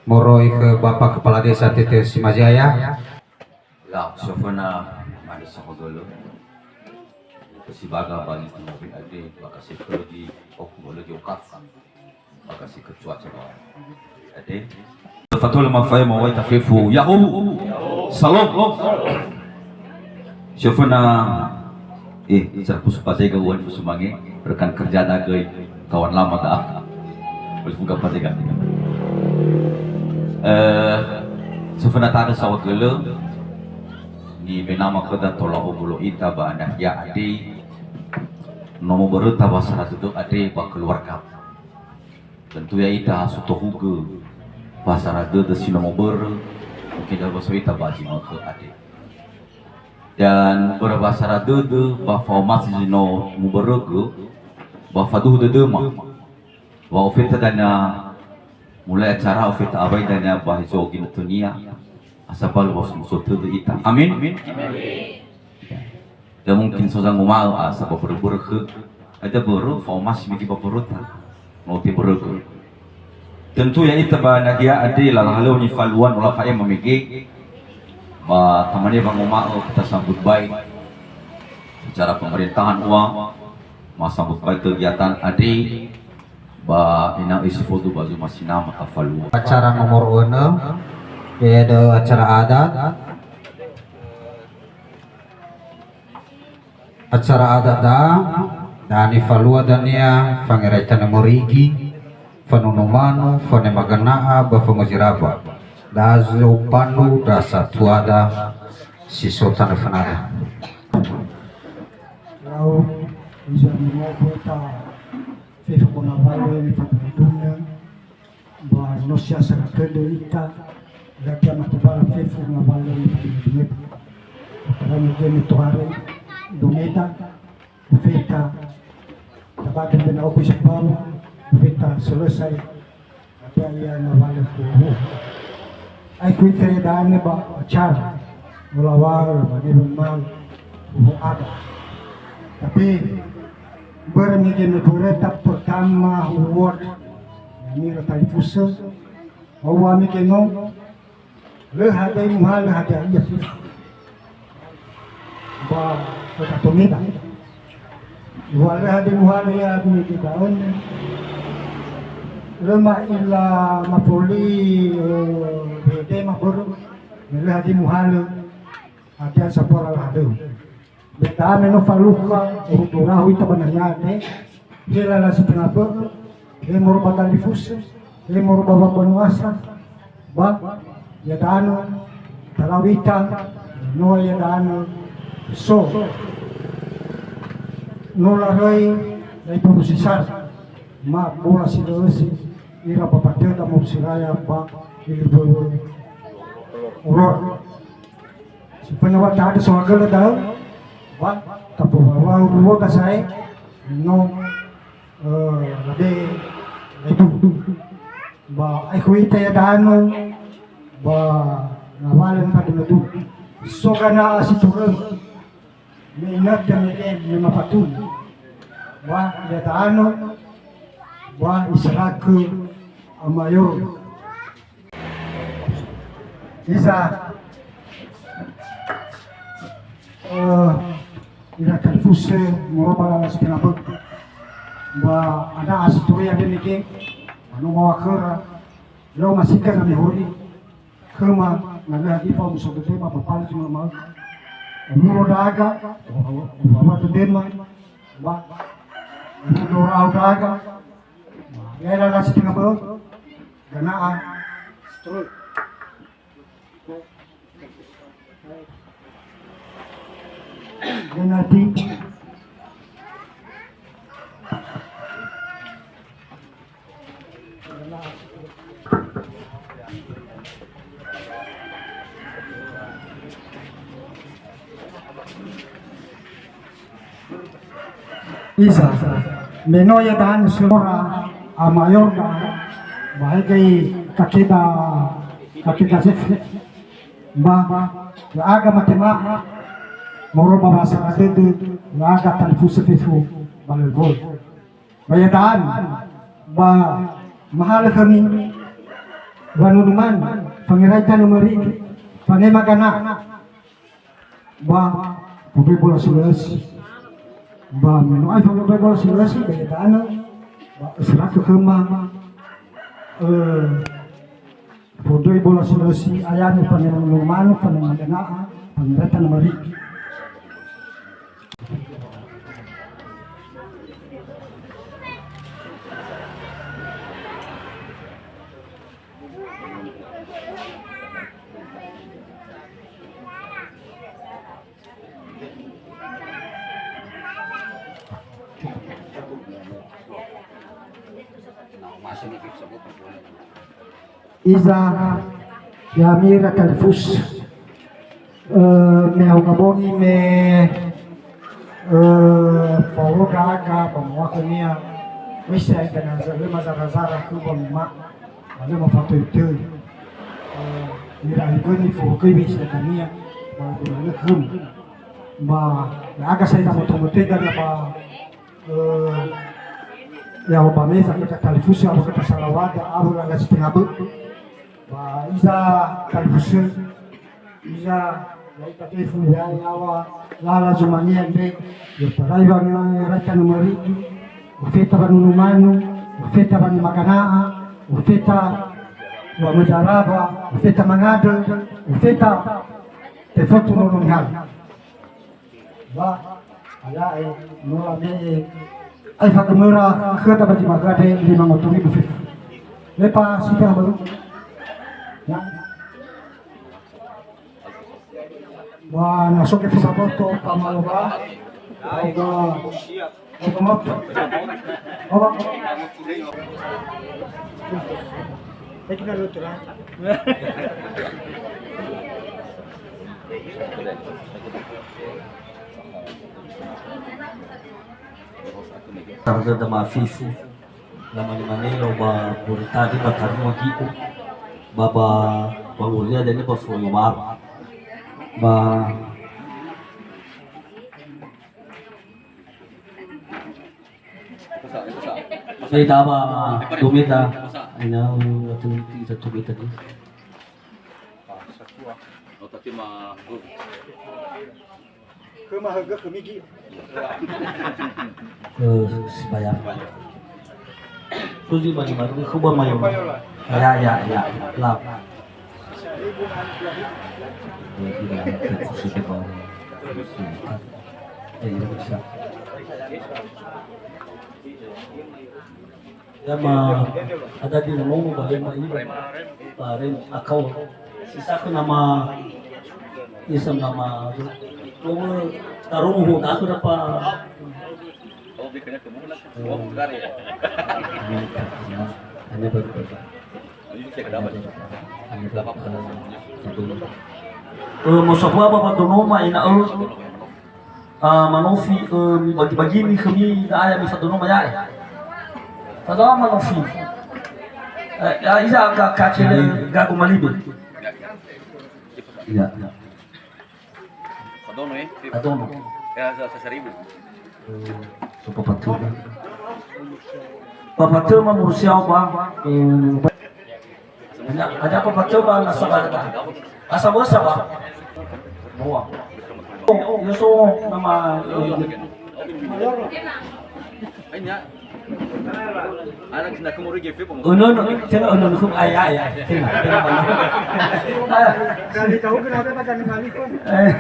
moroi khö Bapak Kepala Desa T T Simajaya. Ya, soföna mane saohagölö. Kesibaga bagi tengah bin ade, bakasi pergi, oh, boleh di okaf. Bakasi kecuaca bawah. Ade. Fatula mafai mawai tafefu. Ya, oh. Salam. Soföna, eh, sarpus pasai ga uan fusumange, rekan kerja dagai. Kawan lama ta. Boleh buka apa juga. Eh, soföna tada saohagölö, ni menama khöda tola omulo ita ba nahia ade, no moböröta wa'asara dödö ade ba keluarga. Tentu ya ita ha so tohugö wa'asara dödö si no mobörö, mungkin da so ita ba zi no khö ade. Dan börö wa'asara dödö ba fa'omasi zi no mubörögö, ba faduhu dödöma. Wa ofeta dania mulai acara, ofeta awai dania ba hezo ginötönia, asabal wa so tödö ita. Amin. Amin. Ya. Da mungkin so zanguma'ö, ah, sabab börö-börö khö. Ada börö, fa'omasi mege ba böröta. No tebörögö. Tentu ya ita ba nahia ade lala halöŵö nifaluan ola fa'ema mege. Ba tamane wanguma'ö kita sambut baik secara pemerintahan ua, ma sambut baik kegiatan ade, ba ena'ö si fodu ba zuma sinama tafalua. Acara nomor enam, yaitu acara adat. Acara adat da'a, da'a nifalua dania, fangerai tanö morigi, fanunu manu, fanema gana'a, ba fangozi raba. Da'a zopandu dasa tuada si so tanö fönada. Lau, iza mengobota, fefu kona balu, fefu kona Ba no siasa katöndrö ita, lagi amatobara fefu ngawalö ni pemedimeta. Karena gene tohare dometa, feta, tabagi bena oku isabau, feta selesai, ada ia ngawalö kuhu. Ai kui feredane ba acara, mulawar, mane mal, kuhu ada. Tapi, börö mege nöföröta pertama ward, ya'ami ira talifusö, Hawa mege no, lö hadia imuha, lö hadia ia fefu. Ba kota Tomeda. Wa lö hadia muhalö ia duwe gedaon. Lö ma'ila mafoli, eh, bede mabörö. Me lö hadia muhalö. Hadia sapora lahadö. Beta'e me no falukha, urudurahu ita ba nahia andre. He lala si tenga bö'ö. He moroi ba talifusö. He moroi ba wabanuasa. Ba, ia danö, talau ita, no ia danö, so. No laröi, lai baru sisar. Ma bola si lö ösi, ira ba patöda mo siraya ba, ili bö'ö. Olor. Si pernah wa ta'ade sohagölö da'ö, ba, tapowawa ruo ta sae, no, eh, labe, ledu. Ba, aekhu ita ia danö, ba, ngawalö mpa dömödu. So gana'a si toröi, me inötö me, me mafatu. Ba, ia danö, ba, isörakö, amayor. Isa, eh, ira talifusö, moroi ba lala si tenga bö'ö. Ba ada asi turia B M G, anu mawa khöra, lo masika na mehori, khöma, na lö hadifa muso gedema ba pali cuma mau. Muro daga, bawa gedema, ba, muro rau daga, ba, ya lala si tenga bö'ö, gana'a, seterus. Renati. Isa, me no ia danö sura amayorda, ba hegai kakeda, kakeda Zef, ba, ya'aga matema, moroi ba wasara dödö, ya'aga talifusö fefu, ba lölbol. Ba ia danö, ba mahalö khömi, wanunu manö, fangerai tanö mörigi, fanema gana'a. Ba, fondroi bola si lö ösi. Ba, me no ae fondroi bola si lö ösi, ba ia danö, ba, ösörakö khöma, eh, fondroi bola si lö ösi, ayami fanema manö, fanema gana'a, fangerai tanö mörigi. Iza, ya'ami ira talifusö, eh, me aoga bongi me, eh, fao ndra'aga ba mawakhonia, oi sa ega na lö mazara-zara khö ba mema, ba lö mafatöi-töi. Eh, ira igöni forogöi we sa dania, ba lö khöm. Ba, ya'aga sa ira moto-motega na ba Eh, ya, ba meza kita talifusö, awö kita salawada, awö lala si tenga bö'ö. Ba iza talifusö, iza ya ita tefu ya, yaŵa lala zumania andre, ya tarai wa ngerai tanö mörigi, ufeta wanunu manö, ufeta wanema gana'a, ufeta wamözarawa, ufeta mangandrö, ufeta tefotu nono nihalö. Ba, ala'e, no labe'e, aefa gömöra khöda ba zi ba khöda lima ngotu ribu fefu. Lepa sita baru. Ya. Ba, na so ke fusa boto, pamaloba. Oga. Tarada da mafifu, la mane-mane lo ba buritadi ba karua gi'u, ba, ba, ba uria dani ba foyo ba, ba, Sai dawa dometa, aina, atu, atu dometa ni. Oh, tapi mah, oh. Khöma hörögö khömi gi. Eh, sebaya. Kuzi mani maru, kuba mayo. Ya, ya, ya. Lau. Eh, tidak, tidak, tidak. Eh, ya, bisa. Ya ma ada di nomo ba lema ini, ba rem akau. Sisa ke nama isam nama nomo taruhu aku dapat. Oh, bikinnya ke mana? Oh, enggak ya. Hanya ber-, hanya ber-, eh, satu. Eh, mau sapa ba donoma ina, eh? Ah, manofi, eh, mibagi-bagi ni khömi da'a ya mifadonoma ya'e. Fadonoma manofi. Eh, ya, iza ka, ka kele gagu malibe. Ya. Fadono, eh? Fadono. Ya, sa-, sa-, seribu. Eh, so papatö. Papatö ma murusiao ba, eh, Hanya, hanya apa baca ba nasa ba. Asa bosa ba. Boa. Oh, oh, ya so nama. Anak sina kemuri G P pun. Oh, no, no, tengok, oh, no, no, ay, ay, ay, tengok, tengok, tengok. Dari tahu kenapa tak ada ngalih pun. Eh.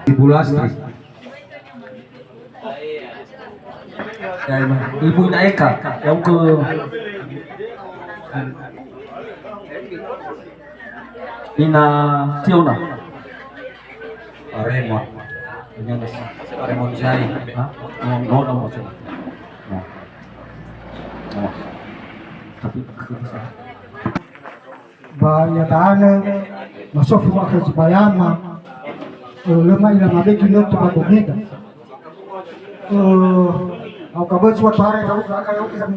Ibu Lastri. Ya, Ibu Ina Eka, yang ke Ina Tiona. Arema. Ini ada si Arema Jai. Ha? No, no, no, no. No. No. Tapi, ba ia danö, masofu akhö Zibayama, eh, lö ma'ila mabeki nötö ba gomeda. Eh, au kaböi suatu hari, kau, kau, kau, kau,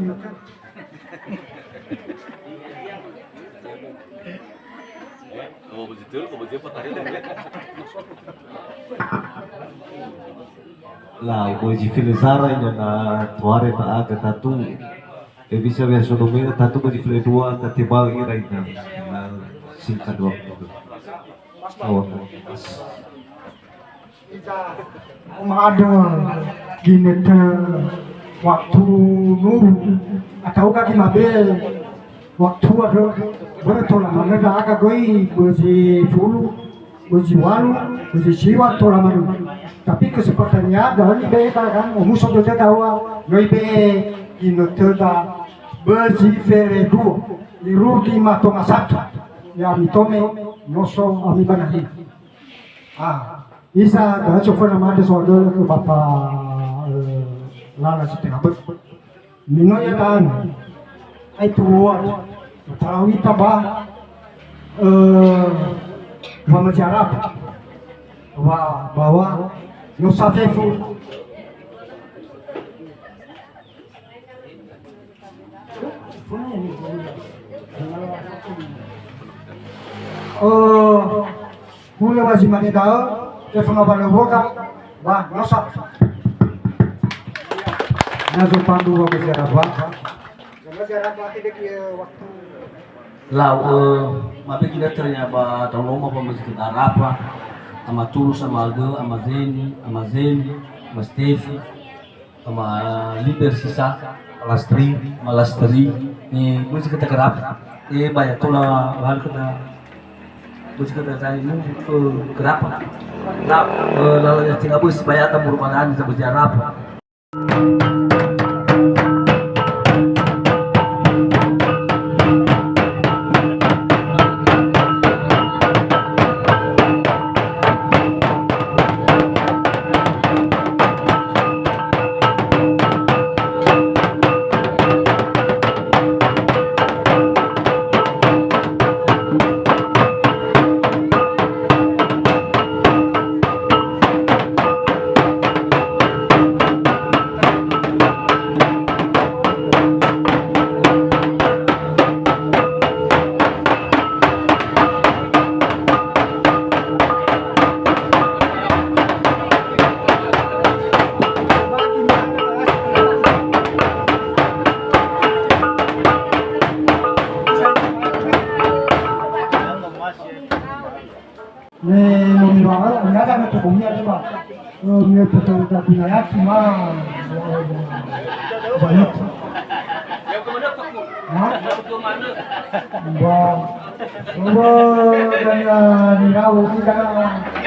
Lau, böi zi felezara ina na tohare na aga tatu. E bisa wea sodomena tatu böi zi felendua, tatebaö ira ina. Na singkat waktu. Awak. Umadö ginötö waktu nuru atau gagi mabe waktu ada bertola manö da aga göi böi zi fulu, böi zi walu, böi zi siwa tola manö. Tapi kesempatannya daun ibe kan, omuso dödö dawa, no ibe ginötöda böi zi felendua, irugi mato masatu. Ya mitome, noso ami banahi. Ah, isa, da'a soföna made so'ödölö khö Bapa, eh, Lala Sitengaböi. Mino ia ta'anö. Ai tuwuat. Tarawita ba, eh, wamajarab. Wa, bawa, no safefu. Oh, hulö wa zi mane da'ö, tefa ngawalö woga, wa, nosa. Na zopandu wa beziaraba. Lau, eh, mabe ginötö ya ba taunoma ba mezi ke darapa, ama Tulus, ama Aldo, ama Zeni, ama Zeni, ama Stefi. Ama Liber sisa, Lastri, ama Lastri, ni böi zi kata kerap, eh, ba ya tola bahal kata, böi zi kata tadi, mu, eh, kerap, na, eh, lala ya tinggal böi zi bayata murbangan, zi böi zi arap. Ada na tokomi ada ba. Oh, mir total tak punya yakin ma. Banyak. Ha? Ba. Oh, dan ya, nirau kita.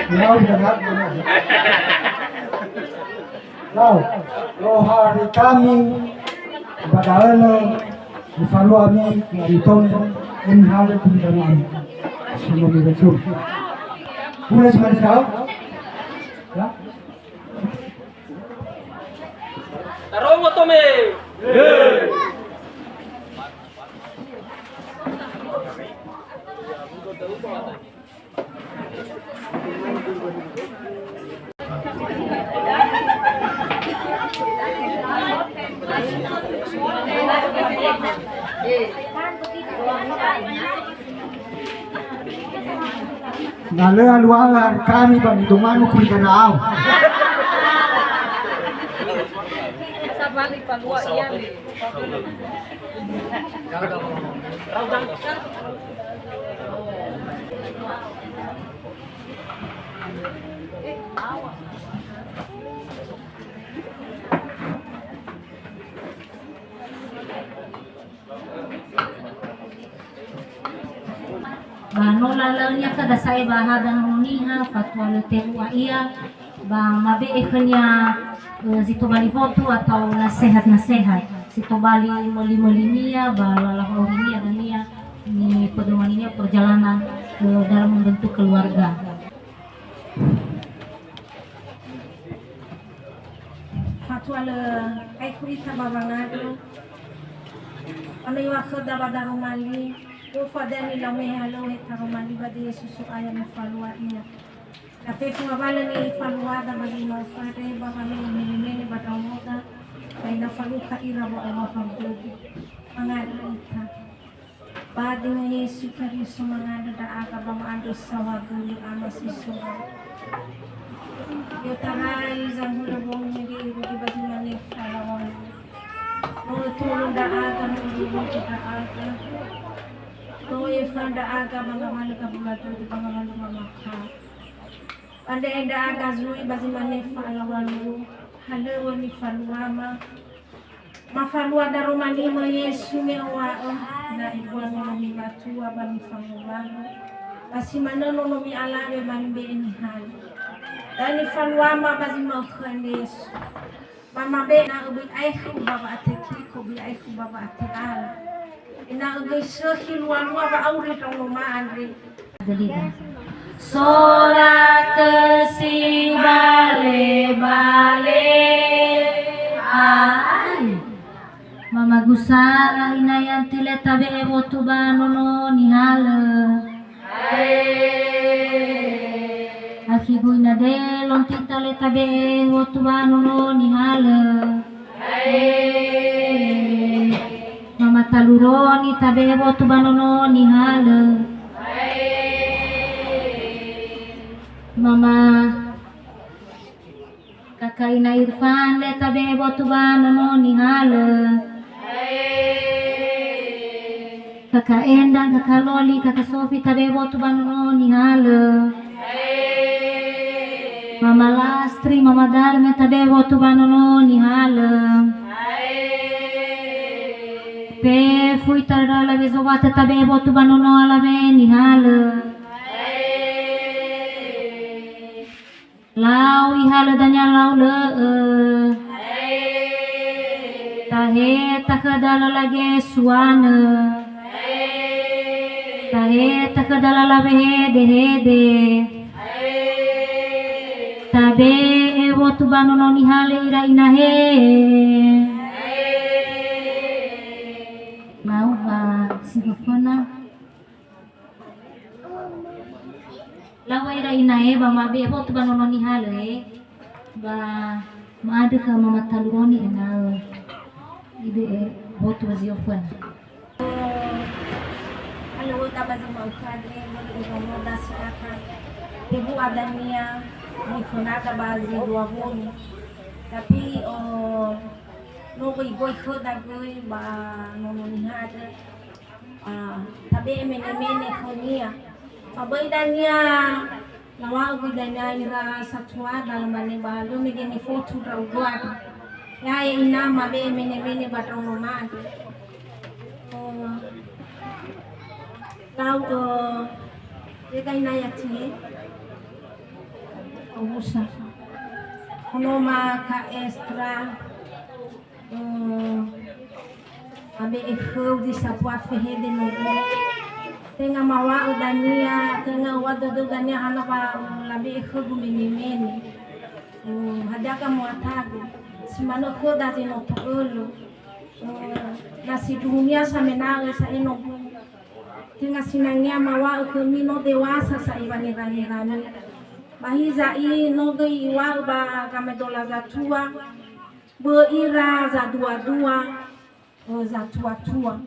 Nirau kita. Lau, rohari kami, ba da'ö nifalua ami, ngaritongi, emi hale kumi danu ami. Sinomi betul. Pura si mani tau? Ya? Tarongo tome. Na lö alua'a hari kami ba nidonganu kuli gana'au. Sabali palua ia li. Ba no lalaunia khöda sa'ae ba hadia Nono Niha, fatua lö te'ua ia, ba mabe'e khönia, eh, zi tobali wotu atau nasehat-nasehat, zi tobali möli-mölinia, ba lala haurinia dania nipedomaninia perjalanan, eh, dalam membentuk keluarga. Fatua lö aekhu ita ba wangandrö. Ono iŵa'ö khöda ba daroma li, gofu hadia nilau mehe halöŵö he taroma li ba döi Yesu So'aya mifalua ia. Na fefu ngawalö nifaluada ba zi ma'ökhö andre ba wame'e mene-mene ba ndraonoda, ba ina falukha ira wa'ohahau dödö. Mangandrö ita. Ba döi Yesu Keriso mangandrö ndra'aga ba ma'andrö saohagölö Ama si so. I'otarai zangulö wongi irugi ba zi mane falaŵa. No ötulö ndra'aga, no örugi ndra'aga. No öfa ndra'aga ba ngawalö gabula dödö ba ngawalö mamakha. Ba andre ndra'aga zui ba zi mane falaŵa luo. Halöŵö nifaluama. Mafalua daroma li mö Yesu me owa'ö, na ebua nonomi matua ba mifangowalu, ba si manö nonomi alawe ba mibe'e nihalö. Da'ö nifaluama ba zi ma'ökhö andre Yesu. Ba mabe'e ena'ö böi aekhu ba wa'atekriko, böi aekhu ba wa'ate'ala. Ena'ö göi sökhi lualua wa'auri ndraonoma andre. Delida. Sorakö si bale-bale. Ai. Mama Gusala ina yanti le tabe'e wotu ba nono nihalö. Ae. Akhi Guina Delo ntita le tabe'e wotu ba nono nihalö. Ae. Mama Taluroni tabe'e wotu ba nono nihalö. Ae. Mama Kaka Ina Irfan le tabe'e wotu ba nono nihalö. Kaka Endang, Kaka Loli, Kaka Sofi tabe'e wotu ba nono nihalö. Mama Lastri, Mama Darmi tabe'e wotu ba nono nihalö. Fefu ita ndra alawe Zowatö tabe'e wotu ba nono alawe nihalö. Lau ihalö dania lau lö'ö. Taheta khöda lala gesuanö. Taheta khöda lala wehede-hede. Tabe'e wotu ba nono nihalö ira inahe. Lau ba si föföna. Lau ira inae ba mabe'e wotu ba nono nihalö e, ba ma'andrö khö Mama Taluroni ena'ö ibe'e wotu ba zi föföna. Halöŵöda ba zi ma'ökhö andre, möi ira noda si akha. Tebu adania nifönada ba zi dua wulu. Tapi, o, no göi-göi khöda göi ba nono niha andre. Ah, tabe'e mene-mene khönia. Fa böi dania Lawa'u gui dania ira satuada lamane ba lö mege nifotu ndra'ugö andrö. Ya'e ina mabe'e mene-mene ba ndraono ma'andrö. Oh, lau, eh, yega ina yatie. Omusa. Honoma ka Estra. Hmm, abe'e khöu zi sambua fehede nogu. Tenga mawa'ö dania, tenga ua dödöu dania hana wa, hmm, labe'e khögu mene-mene. Hmm, hadia ga muatagu. Si manö khöda zi no to'ölö. Hmm, na sindruhunia samena'ö sa'e nogu. Tenga sinangea mawa'ö khömi no dewasa sa'e wangerangera. Ba hiza'i no göi iŵa'ö ba gamaedola zatua. Böi ira zadua-dua, ö, zatuatua.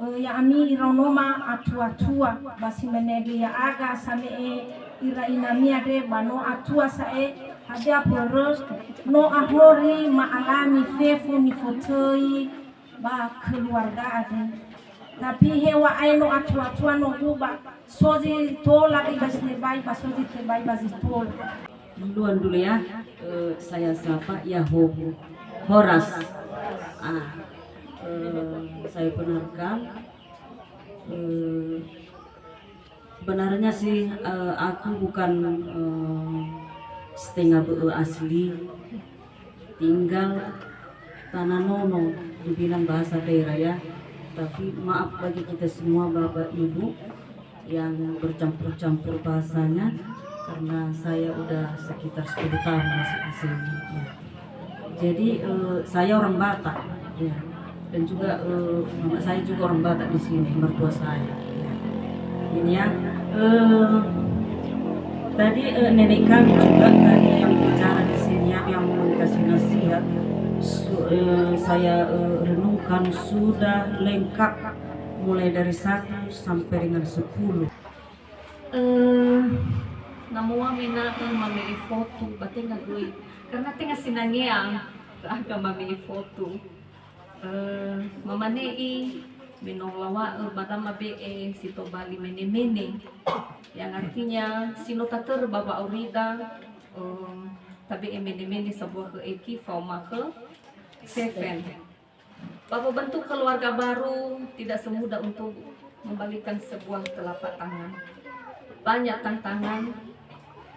Ö, ya'ami iraonoma atuatua, ba si mane göi ya'aga same'e ira inami andre ba no atua sa'e, hadia mbörö, no ahori ma'alami fefu nifotöi ba keluarga andre. Tapi heŵa'ae no atua-tua nogu ba so zi tola ba zi tebai, ba so zi tebai ba zi tola. Duluan dulu ya, eh, saya sapa ya Hobu. Horas. Ah, eh, saya benarkan. Eh, sebenarnya sih, eh, aku bukan, eh, setengah bö'ö asli. Tinggal tanah nono dibilang bahasa daerah ya. Tapi maaf bagi kita semua Bapak Ibu yang bercampur-campur bahasanya karena saya udah sekitar sepuluh tahun masuk di sini. Ya. Jadi eh, saya orang Batak, ya. Dan juga eh, mama saya juga orang Batak di sini, mertua saya. Ya. Ini ya. Eh, tadi eh, nenek kami juga tadi yang bicara di sini ya, yang kasih nasihat. Su- eh, saya eh, renungkan sudah lengkap mulai dari satu sampai dengan sepuluh. Eh, na moa mena'ö mame'e fotu ba tenga göi, karena tenga sinangea aga mame'e fotu. Eh, mamane i me no lawa'ö ba dama be'e si tobali mene-mene. Yang artinya si no tatörö ba wa'aurida, eh, tabe'e mene-mene sambua khö eki faoma khö seven. Bahwa bentuk keluarga baru tidak semudah untuk membalikan sebuah telapak tangan. Banyak tantangan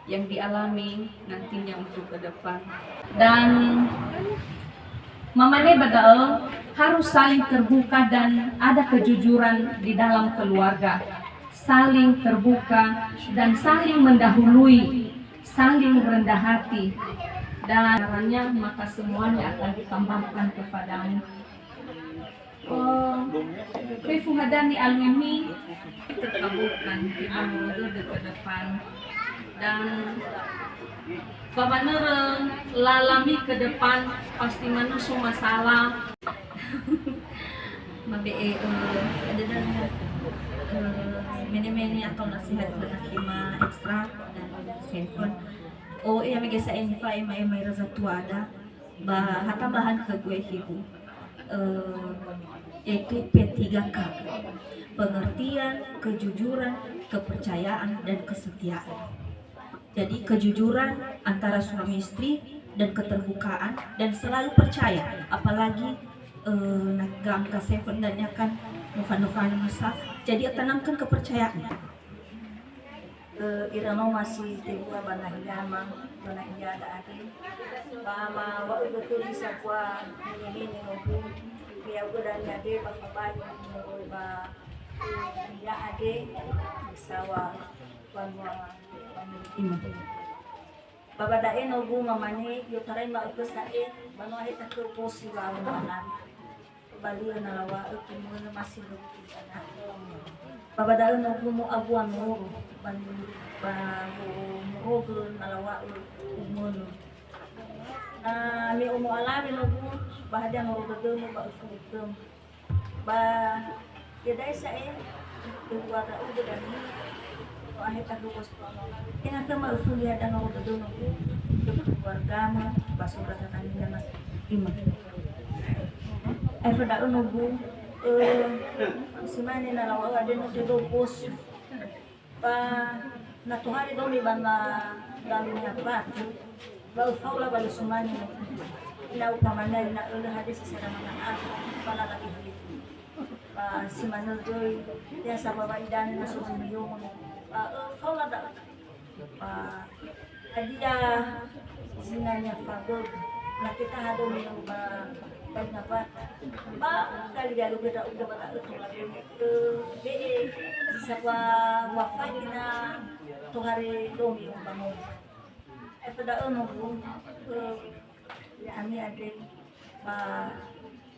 yang dialami nantinya untuk ke depan. Dan mamane ba da'ö harus saling terbuka dan ada kejujuran di dalam keluarga. Saling terbuka dan saling mendahului, saling rendah hati. Dan caranya maka semuanya akan ditambahkan kepadamu. Oh, fefu hadia ni'aluimi terkabulkan di bangun ke depan. Dan ba wanörö lalami ke depan pasti manö so masalah. Mabe'e, eh, ada dan, eh, mene-mene atau nasihat khöna Hima Extra dan Seven. Oh, iya mege sa'ae nifa ema-ema ira zatuada. Ba ha tambahan khögu, eh, Hibu, eh, yaitu P tiga K, pengertian, kejujuran, kepercayaan, dan kesetiaan. Jadi kejujuran antara suami istri dan keterbukaan dan selalu percaya, apalagi eh, na gam ka seven dan ya kan nova-nova masa. Jadi tanamkan kepercayaan. Eh, ira no masih tebua ba nahia ma, ba nahia da ade. Ba ma wa uga tu bisa bua nini-nini nobu. Mea uga dan ya de ba fabali moroi ba ya ade. Bisa wa, wa, wa, wa, Ba ba da'e nogu mamane i'otarai ma'ökhö sa'e, ba no ahe takö bosi wa'alu mbanan. Ba li'ö na lawa'ö tumönö masindruhu tigana. Ba ba da'ö nogu mo'abua noru, ba, ba morogö na lawa'ö tumönö. Na me omo alawe nogu, ba hadia noru dödömö ba öfurutö. Ba iada'e sa'e, keluarga uda dania, no ahe tagu bos. Tenga khöma öfuli ada no dödönogu, keluargama, ba sura tatangga mas lima. Ae fada'ö nogu, eh, simane na lawa'ö ada no tedo bos. Ba Na tohare domi ba na dalunya batu, ba ufaula ba lusumani. Na upamane na öle hadesi sada mana aku, ba na lagi hoi. Ba si manö göi, ya sabawa idane na so miyongo. Ba, eh, faula da. Ba, hadia zinanya fagögö. Na kita hado miyongo ba, ba ina ba. Ba, kali ya lu beda udah ba ta ötu lagi. Eh, be, eh, sabawa wafat ina tohare domi ba mo. Efeda'ö nogu, eh, ya'ami andre, ba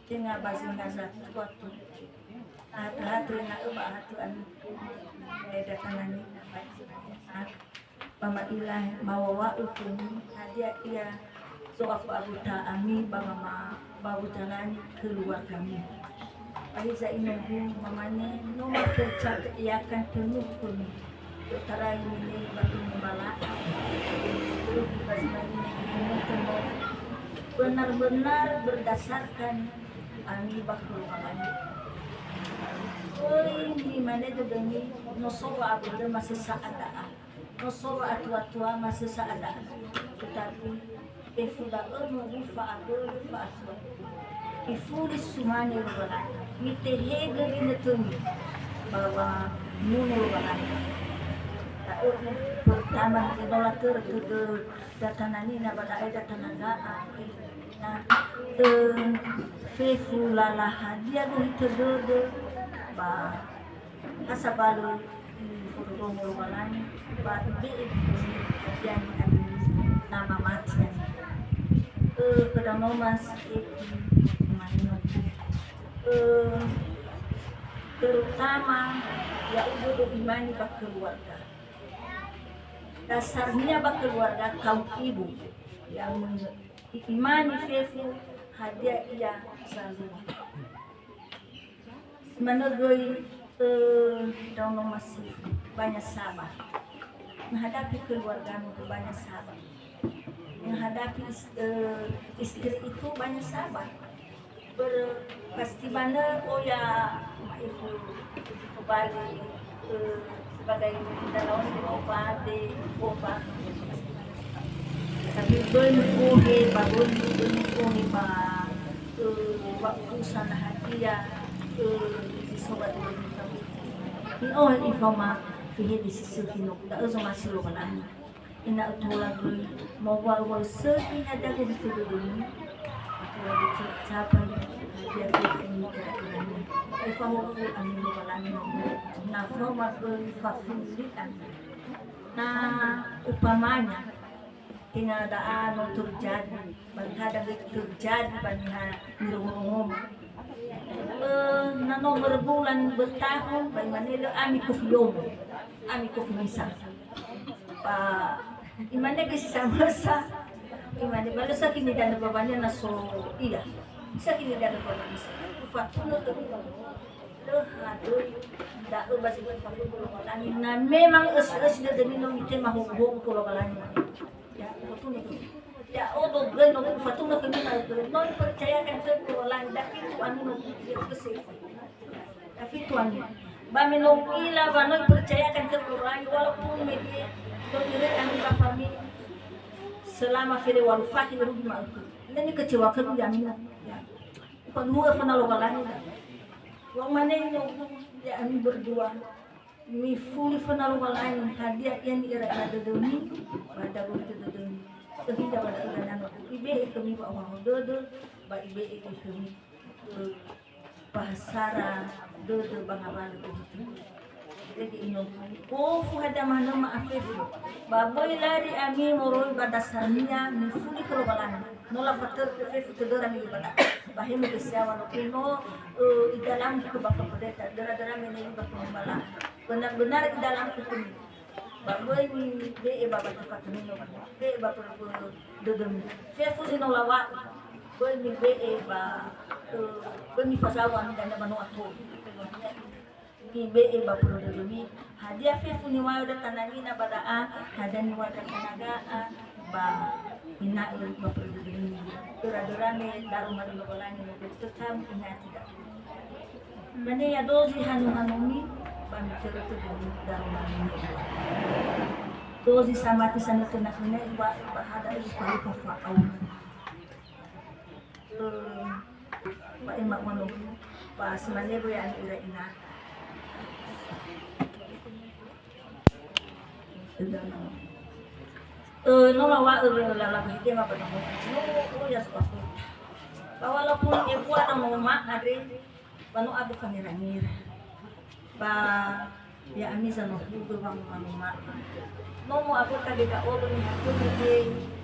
tenga ba zinga zatua tu. Ahatö-hatö ena'ö ba ahatö ami. Eh, datanani, ba ma'ila mawawa'ö khömi, hadia ia zo'afu-afuta ami ba mama-, ba wutalani keluargami. Ba hiza inogu mamane, no mapercaya akan penuh khömi. I'otarai mine ba khömi mala'a. Benar-benar berdasarkan ami ba khömi mala'a. Oi, mimane dödömi, no so wa'abölö ma sesa'a da'a. No so wa'atua-tua ma sesa'a da'a. Tetapi, fefu da'ö no ufa'abölö fa'atua. Ifuli sumane Lowalangi. Mitehegö ginötömi. Ba wamuno Lowalangi. Da'ö pertama, no latörö tödö datananina ba da'e datanaga. Na, eh, fefu lala hadia gohitö dödö. Ba Ha sabalö ifondrondrongo Lowalangi, ba ibe'e khömi hadia ni'amini nama mati. Eh, khöda no ma si eki manino. Eh, terutama ya'ugö do imani ba keluarga. Dasarnia ba keluarga kaum ibu. Ya, men-, imani fefu hadia ia zalua. Manö göi, eh, ndraono ma si banyak sabar. Menghadapi keluargamu banyak sabar. Menghadapi is-, eh, istri itu banyak sabar. Ber-, pasti manö, oh ya, ma'ifu, ifu kembali, eh, sebagai dalam obat, obat. Tapi böi mu'ohe ba, böi mu'ohe ba, eh, waktu sana hadia, eh, si sobat böi mu'ohe. Mi'ohe ifama fihe di sisi hino, da'ö zomasi Lowalangi. Ena'ö tola göi, mowau-wau sökhi hadia gohitö dödömi, ba tola göi capai hadia fefu ni'era'erami. Efahowu ami Lowalangi nomo, na faoma göi fafuli ami. Na upamanya, tenga da'a no terjadi, ba niha da'e terjadi ba niha nirongo-rongoma. Eh, na no berbulan, bertahun, ba imane lö ami kofiomo, ami kofimisa. Ba imane göi si samösa, imane ba lö sakini danö babania na so ia. Sakini danö babania. Ufatunö tömi. Lö hadöi da'ö ba zi lö fafögö Lowalangi. Na memang ösi-ösi dödömi no mitema hogu-hogu khö Lowalangi. Ya, ufatunö tömi. Ya'odo göi no ufatunö khömi na göi. No ipercayakan khögu Lowalangi. Dafitu ami no göi. Dafitu ami. Ba me no u'ila wa no ipercayakan khögu Lowalangi, walaupun me dia, no iröi ami ba fami selama fere walu fakhi rugi ma'ökhö. Ini kecewa khögu ya, ami no. Ya. Ufaduhu'ö föna Lowalangi. Wa'omane inogu, ya'ami berdua, mifuli föna Lowalangi, hadia ia ni'era'era dödömi, ba da'a gohitö dödömi. Öhinda ba da'ö danö, ibe'e khömi wa'ohahau dödö, ba ibe'e göi khömi, eh, bahasara dödö ba ngawalö gohitö. Jadi inogu, gofu hadia manö ma'afefu. Ba böi lari ami moroi ba dasarnia mifuli khö Lowalangi. No lafatörö fefu tödöra me ba da'a. Ba he mege siawa no kuno, eh, idalam khö ba pendeta. Döra-döra me neli ba pemala. Benar-benar idalam khö kuno. Ba böi mibe'e ba, ba tefatömi no. Be'e ba pö-, pö-, dödömi. Fefu zi no lawa'i. Böi mibe'e ba, eh, böi mifazawa ni dania ba no ato. Mibe'e ba pödödömi, hadia fefu niŵa'ö datananina ba da'a, hadia niŵa'ö datanaga, ba ena'ö ba pödödömi. Döra-döra me daru madu Lowalangi, no tetap ingati da'a. Mane ya dozi hanu-hanumi, ba mitörö tödömi daru madu. Dozi samati sanötö-nötö ba, ba hada ifa-ifa fa'au. Eh, ba ema wano, ba semane boya ani ira ina. Eh, no lawa'ö lala bahitema ba nomo. No, oh, ya, sebab. Ba walaupun ibu ada mau mak, andre, ba no abu kamera-mera. Ba ya'ami zanohugö wangomanoma. Nomo aböta ge ga'odo niha khömi ge,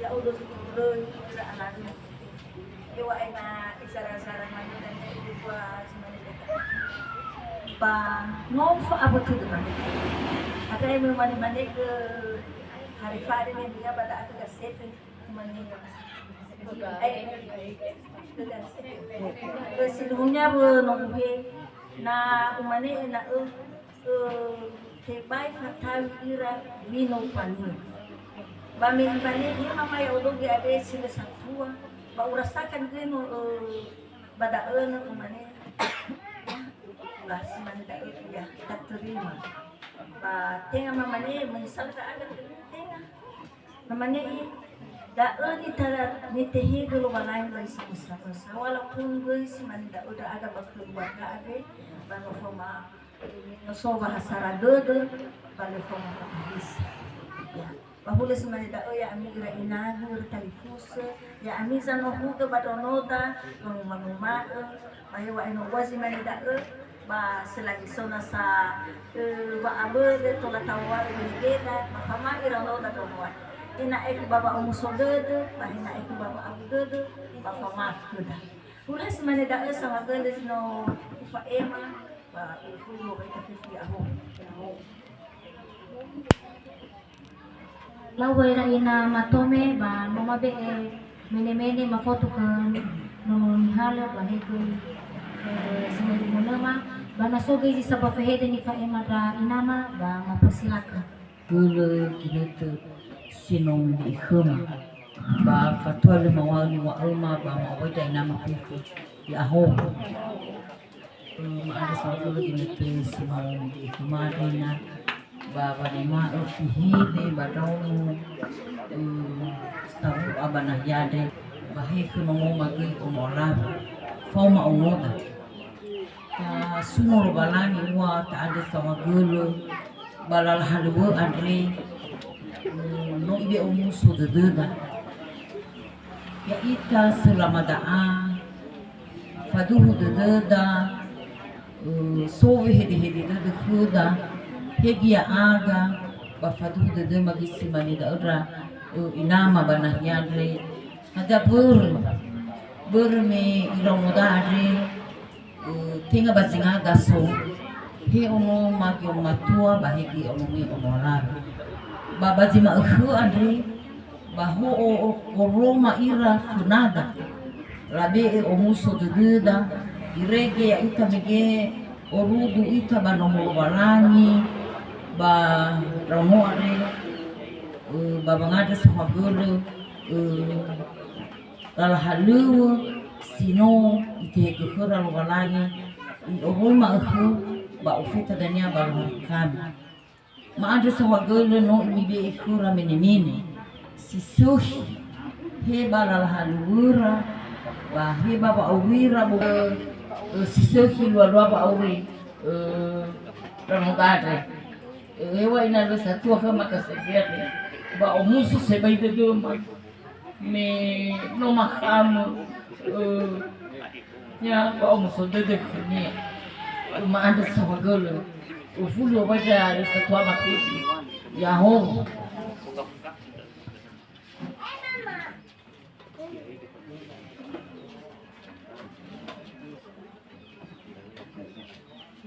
ya'odo sutulö, ira alalu. Heŵa'ae na isara-sara manö dania ibu tua si mane deka. Ba no fa'abötö döma. Ada yang mane-mane ke hari fare ne dia pada aku ga seven. Sindruhunya wö no uhe, na umane ena'ö, eh, tebai fatawi ira wino upania. Ba me imane, "He mama ya'odo ge andre si lö satua, ba urasakan göi no, eh, ba da'ö no," umane, "Ulas," mane da'ö, "Ya, tak terima." Ba tenga mamane, menyesal ka aga tenga. Namane i, da'ö nita-, nitehegö Lowalangi ba zi samösa-mösa, walaupun göi si mane da'ö ndra'aga ba keluarga andre, ba no faoma, no so wahasara dödö, ba lö faoma fa'abösa. Ya, ba hulö si mane da'ö ya'ami ira inagu, ira talifusö, ya'ami zanohugö ba ndraonoda, mangumanguma'ö, Ba heŵa'ae no ua zi mane da'ö, ba selagi so nasa, eh, wa'abölö tola taŵa'ö genegena, ba fama'i raonoda ndraonoa. Ena'e ku ba wa'omuso dödö, ba ena'e ku ba wa'abu dödö, ba fama'i khöda. Hulö si mane da'ö saohagölö zi no ufa'ema, ba ufulu ba ita fefu ya'ahowu. Lau wa ira ina matome ba no mabe'e mene-mene mafotu khö nono nihalö ba he göi, eh, si möi mönöma, ba na so göi zi sambua fehede nifa'ema ndra inama ba mapösilakö. Hulö ginötö si no mibe'e khöma, ba fatua lö mawali wa'öma ba ma'awai ndra inama fefu ya'ahowu. Ma'andrö saohagölö ginötö si mane mibe'e khöma andre na, ba wanema'ö fehede ba ndraono, eh, sawu'a ba nahia andre, ba he khö nongoma göi ono alawe, faoma onoda. Tasuno Lowalangi ua ta'andrö saohagölö ba lala halöŵö andre, eh, no ibe'e omuso dödöda. Ya'ita sölama da'a, faduhu dödöda, eh, so wehedehede dödö khöda, he göi ya'aga, ba faduhu dödöma göi si mane da'ö ndra, eh, inama ba nahia andre. Hadia börö, börö me iraonoda andre, Eh, tenga ba zingaga so, he ono magi ono matua, ba he göi ono me ono alawe. Ba, ba zi ma'ökhö andre, ba ho o, o, oroma ira fönada, labe'e omuso dödöda, irege ya'ita mege orudu ita ba nomo Lowalangi, ba ndraono andre, eh, ba wangandrö saohagölö, eh, Lala halöŵö si no Itehegö khöra Lowalangi, i'oroi ma'ökhö ba ofeta dania ba Lowalangi khömi. Ma'andrö saohagölö no imibe'e khöra mene-mene si sökhi, he ba lala halöŵöra, ba he ba wa'aurira bo-, ö, si sökhi lua-lua wa'auri, ö, Ramadhan re. Ö, heŵa'ae na lö satua khöma kasefere, ba omuso sibai dödöma. Me no makhamö, ö, ya, ba omuso dödö khönia. Ma'andrö saohagölö. Ufulu wada satua makhiti. Ya'ahowu.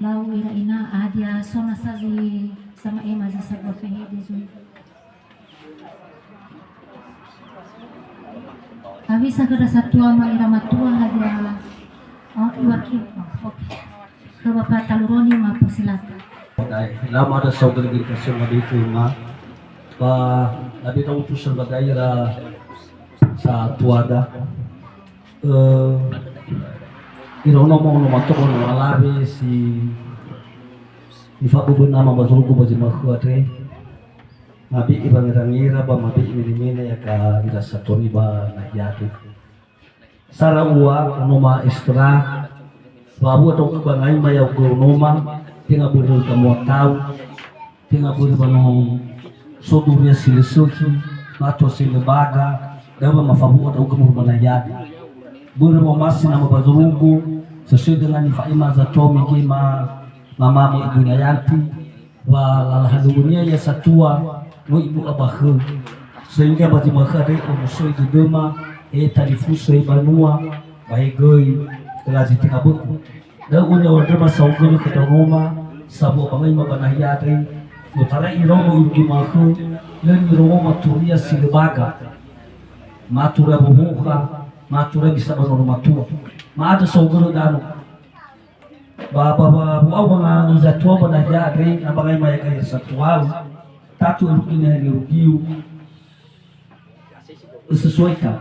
Lau ira ina, hadia so nasa zi sama'ema zi sambua fehede zui? Hewisa khö ndra satua ma ira matua hadia? Oh, iwakil. Oh, oke. Khö Bapak Taluroni, ma'ökhö, silakan. Baik, lama ada saudara kita semua di rumah. Ba, na bita utusan ba da'ira satuada. Eh, ira ono mo ono matua ono alawe si nifaböbö nama ba zorugo ba zi ma'ökhö andre. Mabe'e wangerangera ba mabe'e menemene ya'ia ira satua ba nahia andre. Sara ua onoma Estra, wawua ndra'ugö ba ngai ma ya'ugö onoma, tenga börö gamuatau, tenga börö ba no so duria si lö sökhi, matua si lö baga, da'ö wa mafawu'a ndra'ugö moroi ba nahia andre. Börö wa'omasi nama ba zorugo, sesuai dengan nifa'ema zatua mege ma mamamu Ibu Inayanti, wa lala halöŵönia ia satua, no ibu'a ba khöu. Sehingga ba zi ma'ökhö andre omuso'i dödöma, he talifusö, he banua, ba he göi, öla zi tenga bö'ö. Da'ö u'ila andrö ba saohagölö khö ndra'ugö onoma, sawu'a ba ngai ma ba nahia andre, i'otarai iraono irugi ma'ökhö, lö nirongo ma turia si lö baga. Ma turia wohokha, ma turia bisa ba nono matua. Ma andrö saohagölö danö. Ba, ba, ba, wa'au ba ngai zatua ba nahia andre, na ba ngai ma ya'ia satuau, tatu örugi niha nirugiu, ösesuaikan.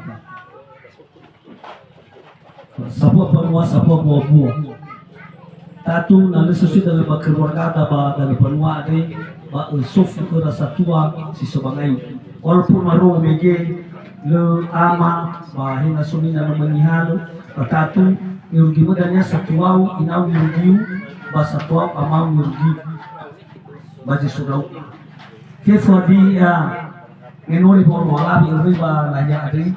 Sambua mbanua, sambua buabua. Tatu na lö sesuai dalö ba keluargada ba dalö mbanua andre, ba ösofu khöra satua si so ba ngai. Walaupun marongo mege, lö ama, ba he na so nina no manihalö, ba tatu, nirugimö dania satuau inau nirugiu, ba satuau amau nirugiu. Ba zi so ndra'ugö. Fefu hadia, me no li bolo alawe öröi ba nahia andre,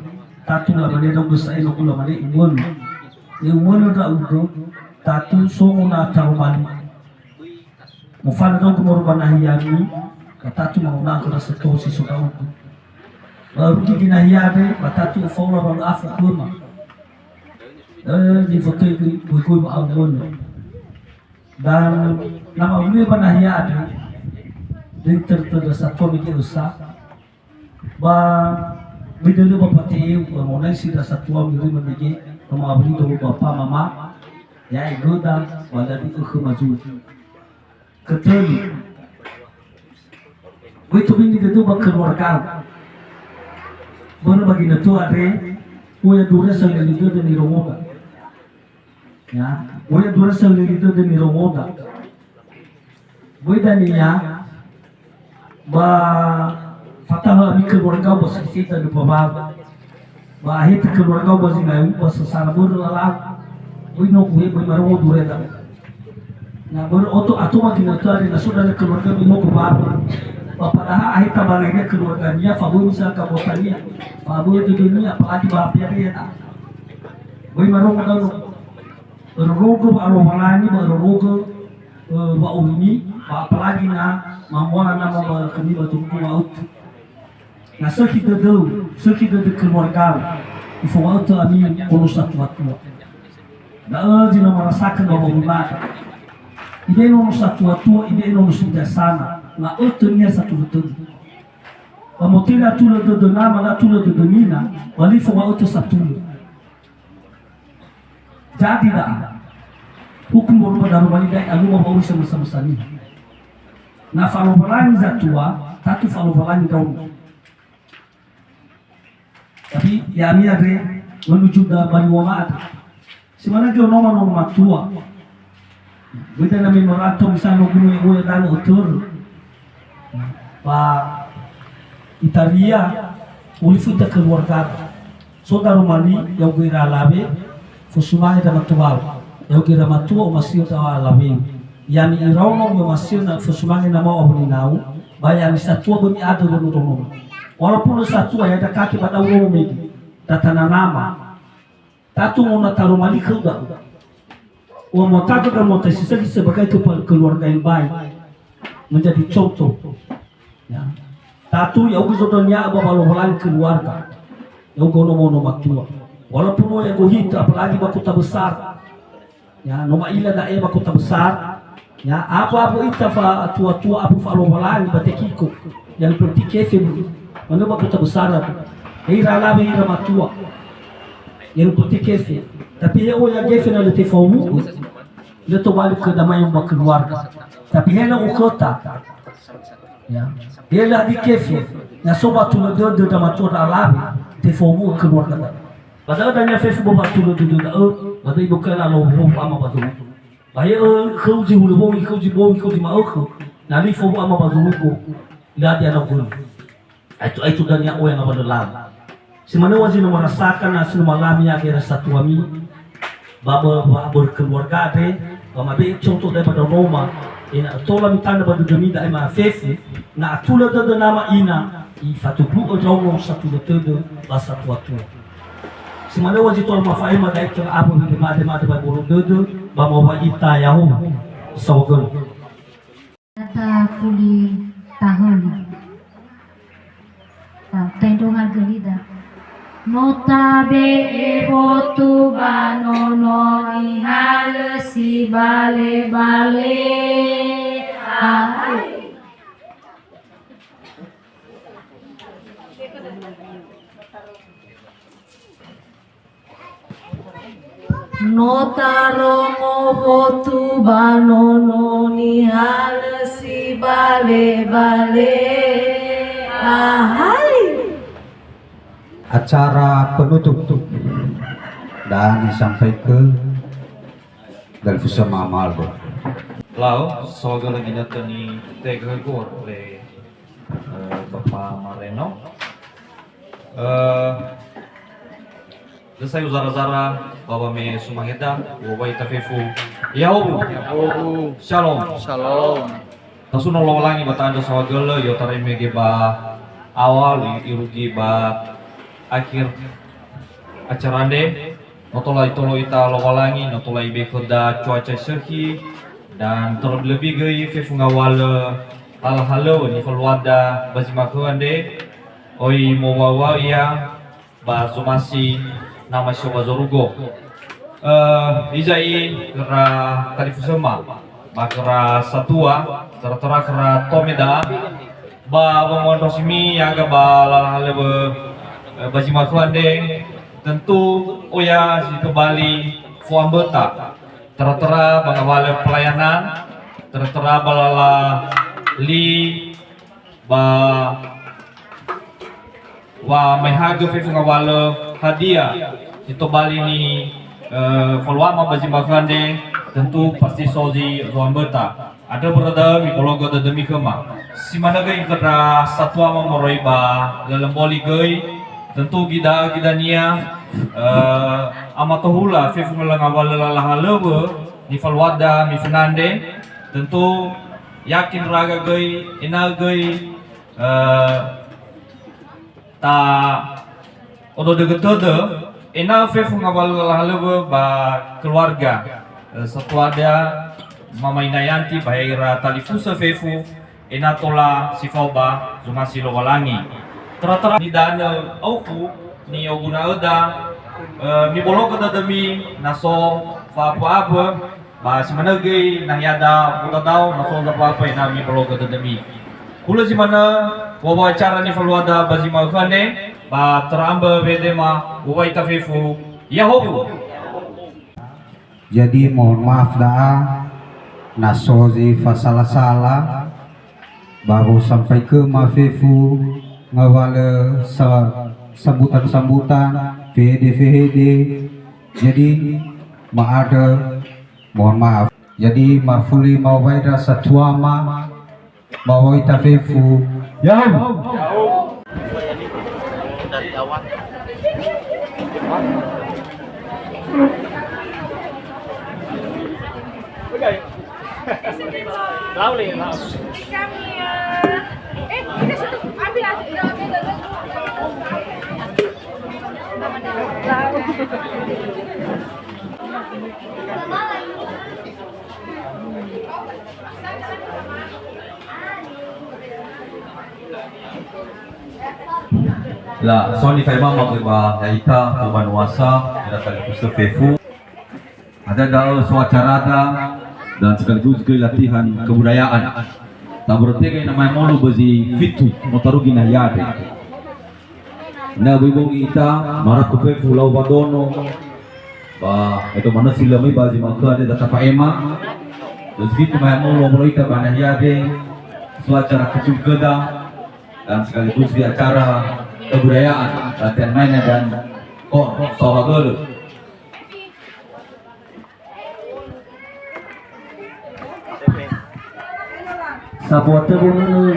tatu lamane ndra'ugö sa'ae no gu lamane umönö. Me umönö ndra'ugö, tatu songo na taroma li. Mofanö ndra'ugö moroi ba nahiami, ba tatu mangona'ö khöra satua si so ndra'ugö. Ba örugi nahia andre, ba tatu öfa'ola ba lö afu khöma. Eh, nifotöi göi, göi, göi ba au mönö. Dan na ma'unia ba nahia andre, döi tödö-tödö satua mege ösa, ba böi dölö ba pate'eu, ba monai si ndra satua möröi mege, ba ma'awulido ba bapa mama, ya'e göda, ba dadi ökhö mazui. Ketölu, böi tobini dödö ba keluarga. Börö ba ginötö andre, u'oya dure sahöli dödö nirongoda. Ya, u'oya dure sahöli dödö nirongoda. Böi dania, ba fatahö ami keluarga ba sakita döpa wau. Ba aheta keluarga ba zingai, ba sasara börö lalau. Böi no kuhe, böi marongo dureda. Na börö oto ato ba ginötö andre na so dania keluarga böi no kuhe. Ba padahal aheta ba laina keluargania, fa böi misal kabotania. Fa böi dödönia, apalagi ba hapia reda. Böi marongo dano. Örörogö wa'alowalangi ba örörogö, eh, wa'aurimi, ba apalagi na mamuara nama ba khömi ba zorugo wa'ötö. Na sökhi dödöu, sökhi dödö keluargau, ifowa'ötö ami ono satuatua. Da'ö zi no marasakö ba wa'aurima. Ibe'e ono satuatua, ibe'e ono sindasana, nga'ötö niha satulö dödö. Ba möi tenga atulö dödö nama, na atulö dödö nina, ba li fowa'ötö satulö. Jadi da'a, hukum moroi ba daroma li da'e alua wa'auri samösa-mösa niha. Na fa'alowalangi zatua, tatu fa'alowalangi ndraono. Tapi ya'ami andre, menuju da banua andre. Si manö göi onoma nono matua. Böi dania me no rato misalnya guru yang uya dana ötör. Ba itaria, olifu ita keluarga. So daroma li, ya'ugö ira alawe, fosumange ndra matuau. Ya'ugö ira matua, omasi'ö ndra alawe. Ya'ami iraono, mi'omasi'ö na fosumange namau awö ninau, ba ya'ami satua böi mi'andrö wönu ndraono. Walaupun satua, ya ndra kake ba da'ö romo mege, da tananama. Tatu mona taroma li khöu da'ö. Wa motagö dan motaisi-sisi sebagai kepala keluarga yang baik. Menjadi contoh. Ya. Tatu ya'ugö zondrönia'ö ba wa'alowalangi keluarga. Ya'ugö ono-ono matua. Walaupun no ya'ugö hita, apalagi ba kota besar. Ya, no ma'ila da'e ba kota besar. Ya, apa-apa ita fa-, tua-tua apa fa'alowalangi ba tekiko. Yang penting kefe bu. Manö ba kota besar tu. He ira alawe ira matua. Yang penting kefe. Tapi he oya gefe na lö tefauwu. Lö tobali kedamaian ba keluarga. Tapi he na ukhöta. Ya. He lö adi kefe. Na so ba tulö dödö ndra matua ndra alawe. Tefauwu keluarga. Ba da'ö dania fefu ba watulö dödö da'ö, ba da'ö ibökö lalo wowu ama ba zorugo. Ba he ö khöu zi hulö bongi, khöu zi bongi, khöu zi ma'ökhö, na li fowu ama ba zorugo, lö adi ana gölö. Aitu-aitu dania oya ngawalö lau. Si manö wa zi no merasakan na si no malami ya gera satuami, ba be-, ba berkeluarga andre, ba mabe'e contoh da'e ba ndraonoma, ena'ö tola mitanö ba dödömi da'e ma'afefu, na atulö dödö nama ina, ifatudu'ö ndraono satulö tödö ba satua-tua. Si manö wa zi tola mafa'ema da'e töra abö wede made-made ba bolo dödö, ba mawa'ita ya'o saohagölö. Tafuli tahöli. Ta-, tendrongan gölida. No tabe'e botu ba nono nihalö si bale-bale. Ahai. No tarongo botu ba nono nihalö si bale-bale. Ahai. Acara penutup. Dan disampaikan dari Fusama Maldo. Lau, soga lagi datang ni tegegor le, eh, Bapak Mareno. Eh, Lö sayu zara-zara ba wame'e sumangeda, u'owai ita fefu. Ya'ahowu. Ya'ahowu. Shalom. Shalom. Tasuno Lowalangi ba ta'andrö saohagölö, i'otarai mege ba awal, i-, irugi ba akhir acara andre. No tola itolo ita Lowalangi, no tola ibe'e khöda cuaca sökhi, dan terlebih-lebih göi fefu ngawalö lala halöŵö nifaluada ba zi ma'ökhö andre, oi mowau-wau ia, ba zomasi nama si so ba zorugo. Eh, hiza'i khöra talifusöma, ba khöra satua, tara-tara khöra tome da'a, ba wangondrosimi ya'aga ba lala halöŵö, eh, ba zi ma'ökhö andre, tentu oya zi tobali fo'amböta, tara-tara ba ngawalö pelayanan, tara-tara ba lala li, ba wamaehagö fefu ngawalö hadia si tobali ni, eh, faluama ba zi ma'ökhö andre, tentu pasti so zi fo'amböta. Andrö börö da'ö mibologö dödömi khöma. Si manö göi khö ndra satuama moroi ba lölö mboli göi, tentu gida'ö gidania, eh, amatohula fefu ngawalö lala halöŵö nifaluada miföna andre, tentu yakin ndra'aga göi, ena'ö göi, eh, ta'odödögö tödö, ena'ö fefu ngawalö lala halöŵö ba keluarga, eh, satuada Mama Inayanti ba ya'ira talifusö fefu, ena'ö tola si fao ba zomasi Lowalangi. Tara-tara nidanö aukhu ni'oguna'öda, eh, mibologö dödömi na so fa'abö'abö, ba si manö göi nahiada Bodadao, na so zafa'abö'abö ena'ö mibologö dödömi. Hulö zi manö, wa'acara nifaluada ba zi ma'ökhö andre, ba töra ambö wede ma u'owai ita fefu, ya'ahowu. Jadi, mohon maaf da'a, na so zi fasala-sala, ba wo'osampaikan ma fefu ngawalö sa-, sambutan-sambutan, fehede-fehede. Jadi, ma'andrö, mohon maaf. Jadi, mafuli ma'owai ndra satuama, ba wa'aita fefu. Ya'ahowu. La, so nifa'ema magöi ba ya'ita, fo banuasa, ira talifusö fefu. Ada da'ö so acarada, dan sekaligus göi latihan kebudayaan. Ta'aborötegö ina ma'emolo ba zi fitu, no tarugi nahia andre. Na böi bongi ita, maraku fefu lau ba dono, ba eto manö si lö möi ba zi ma'ökhö andre da tafa'ema. Terus gitu ma'emolo molo ita ba nahia andre, so acara kecil göda, dan sekaligus di acara kebudayaan, latihan mainan dan kor, saohagölö. Sabuat tebu nunu.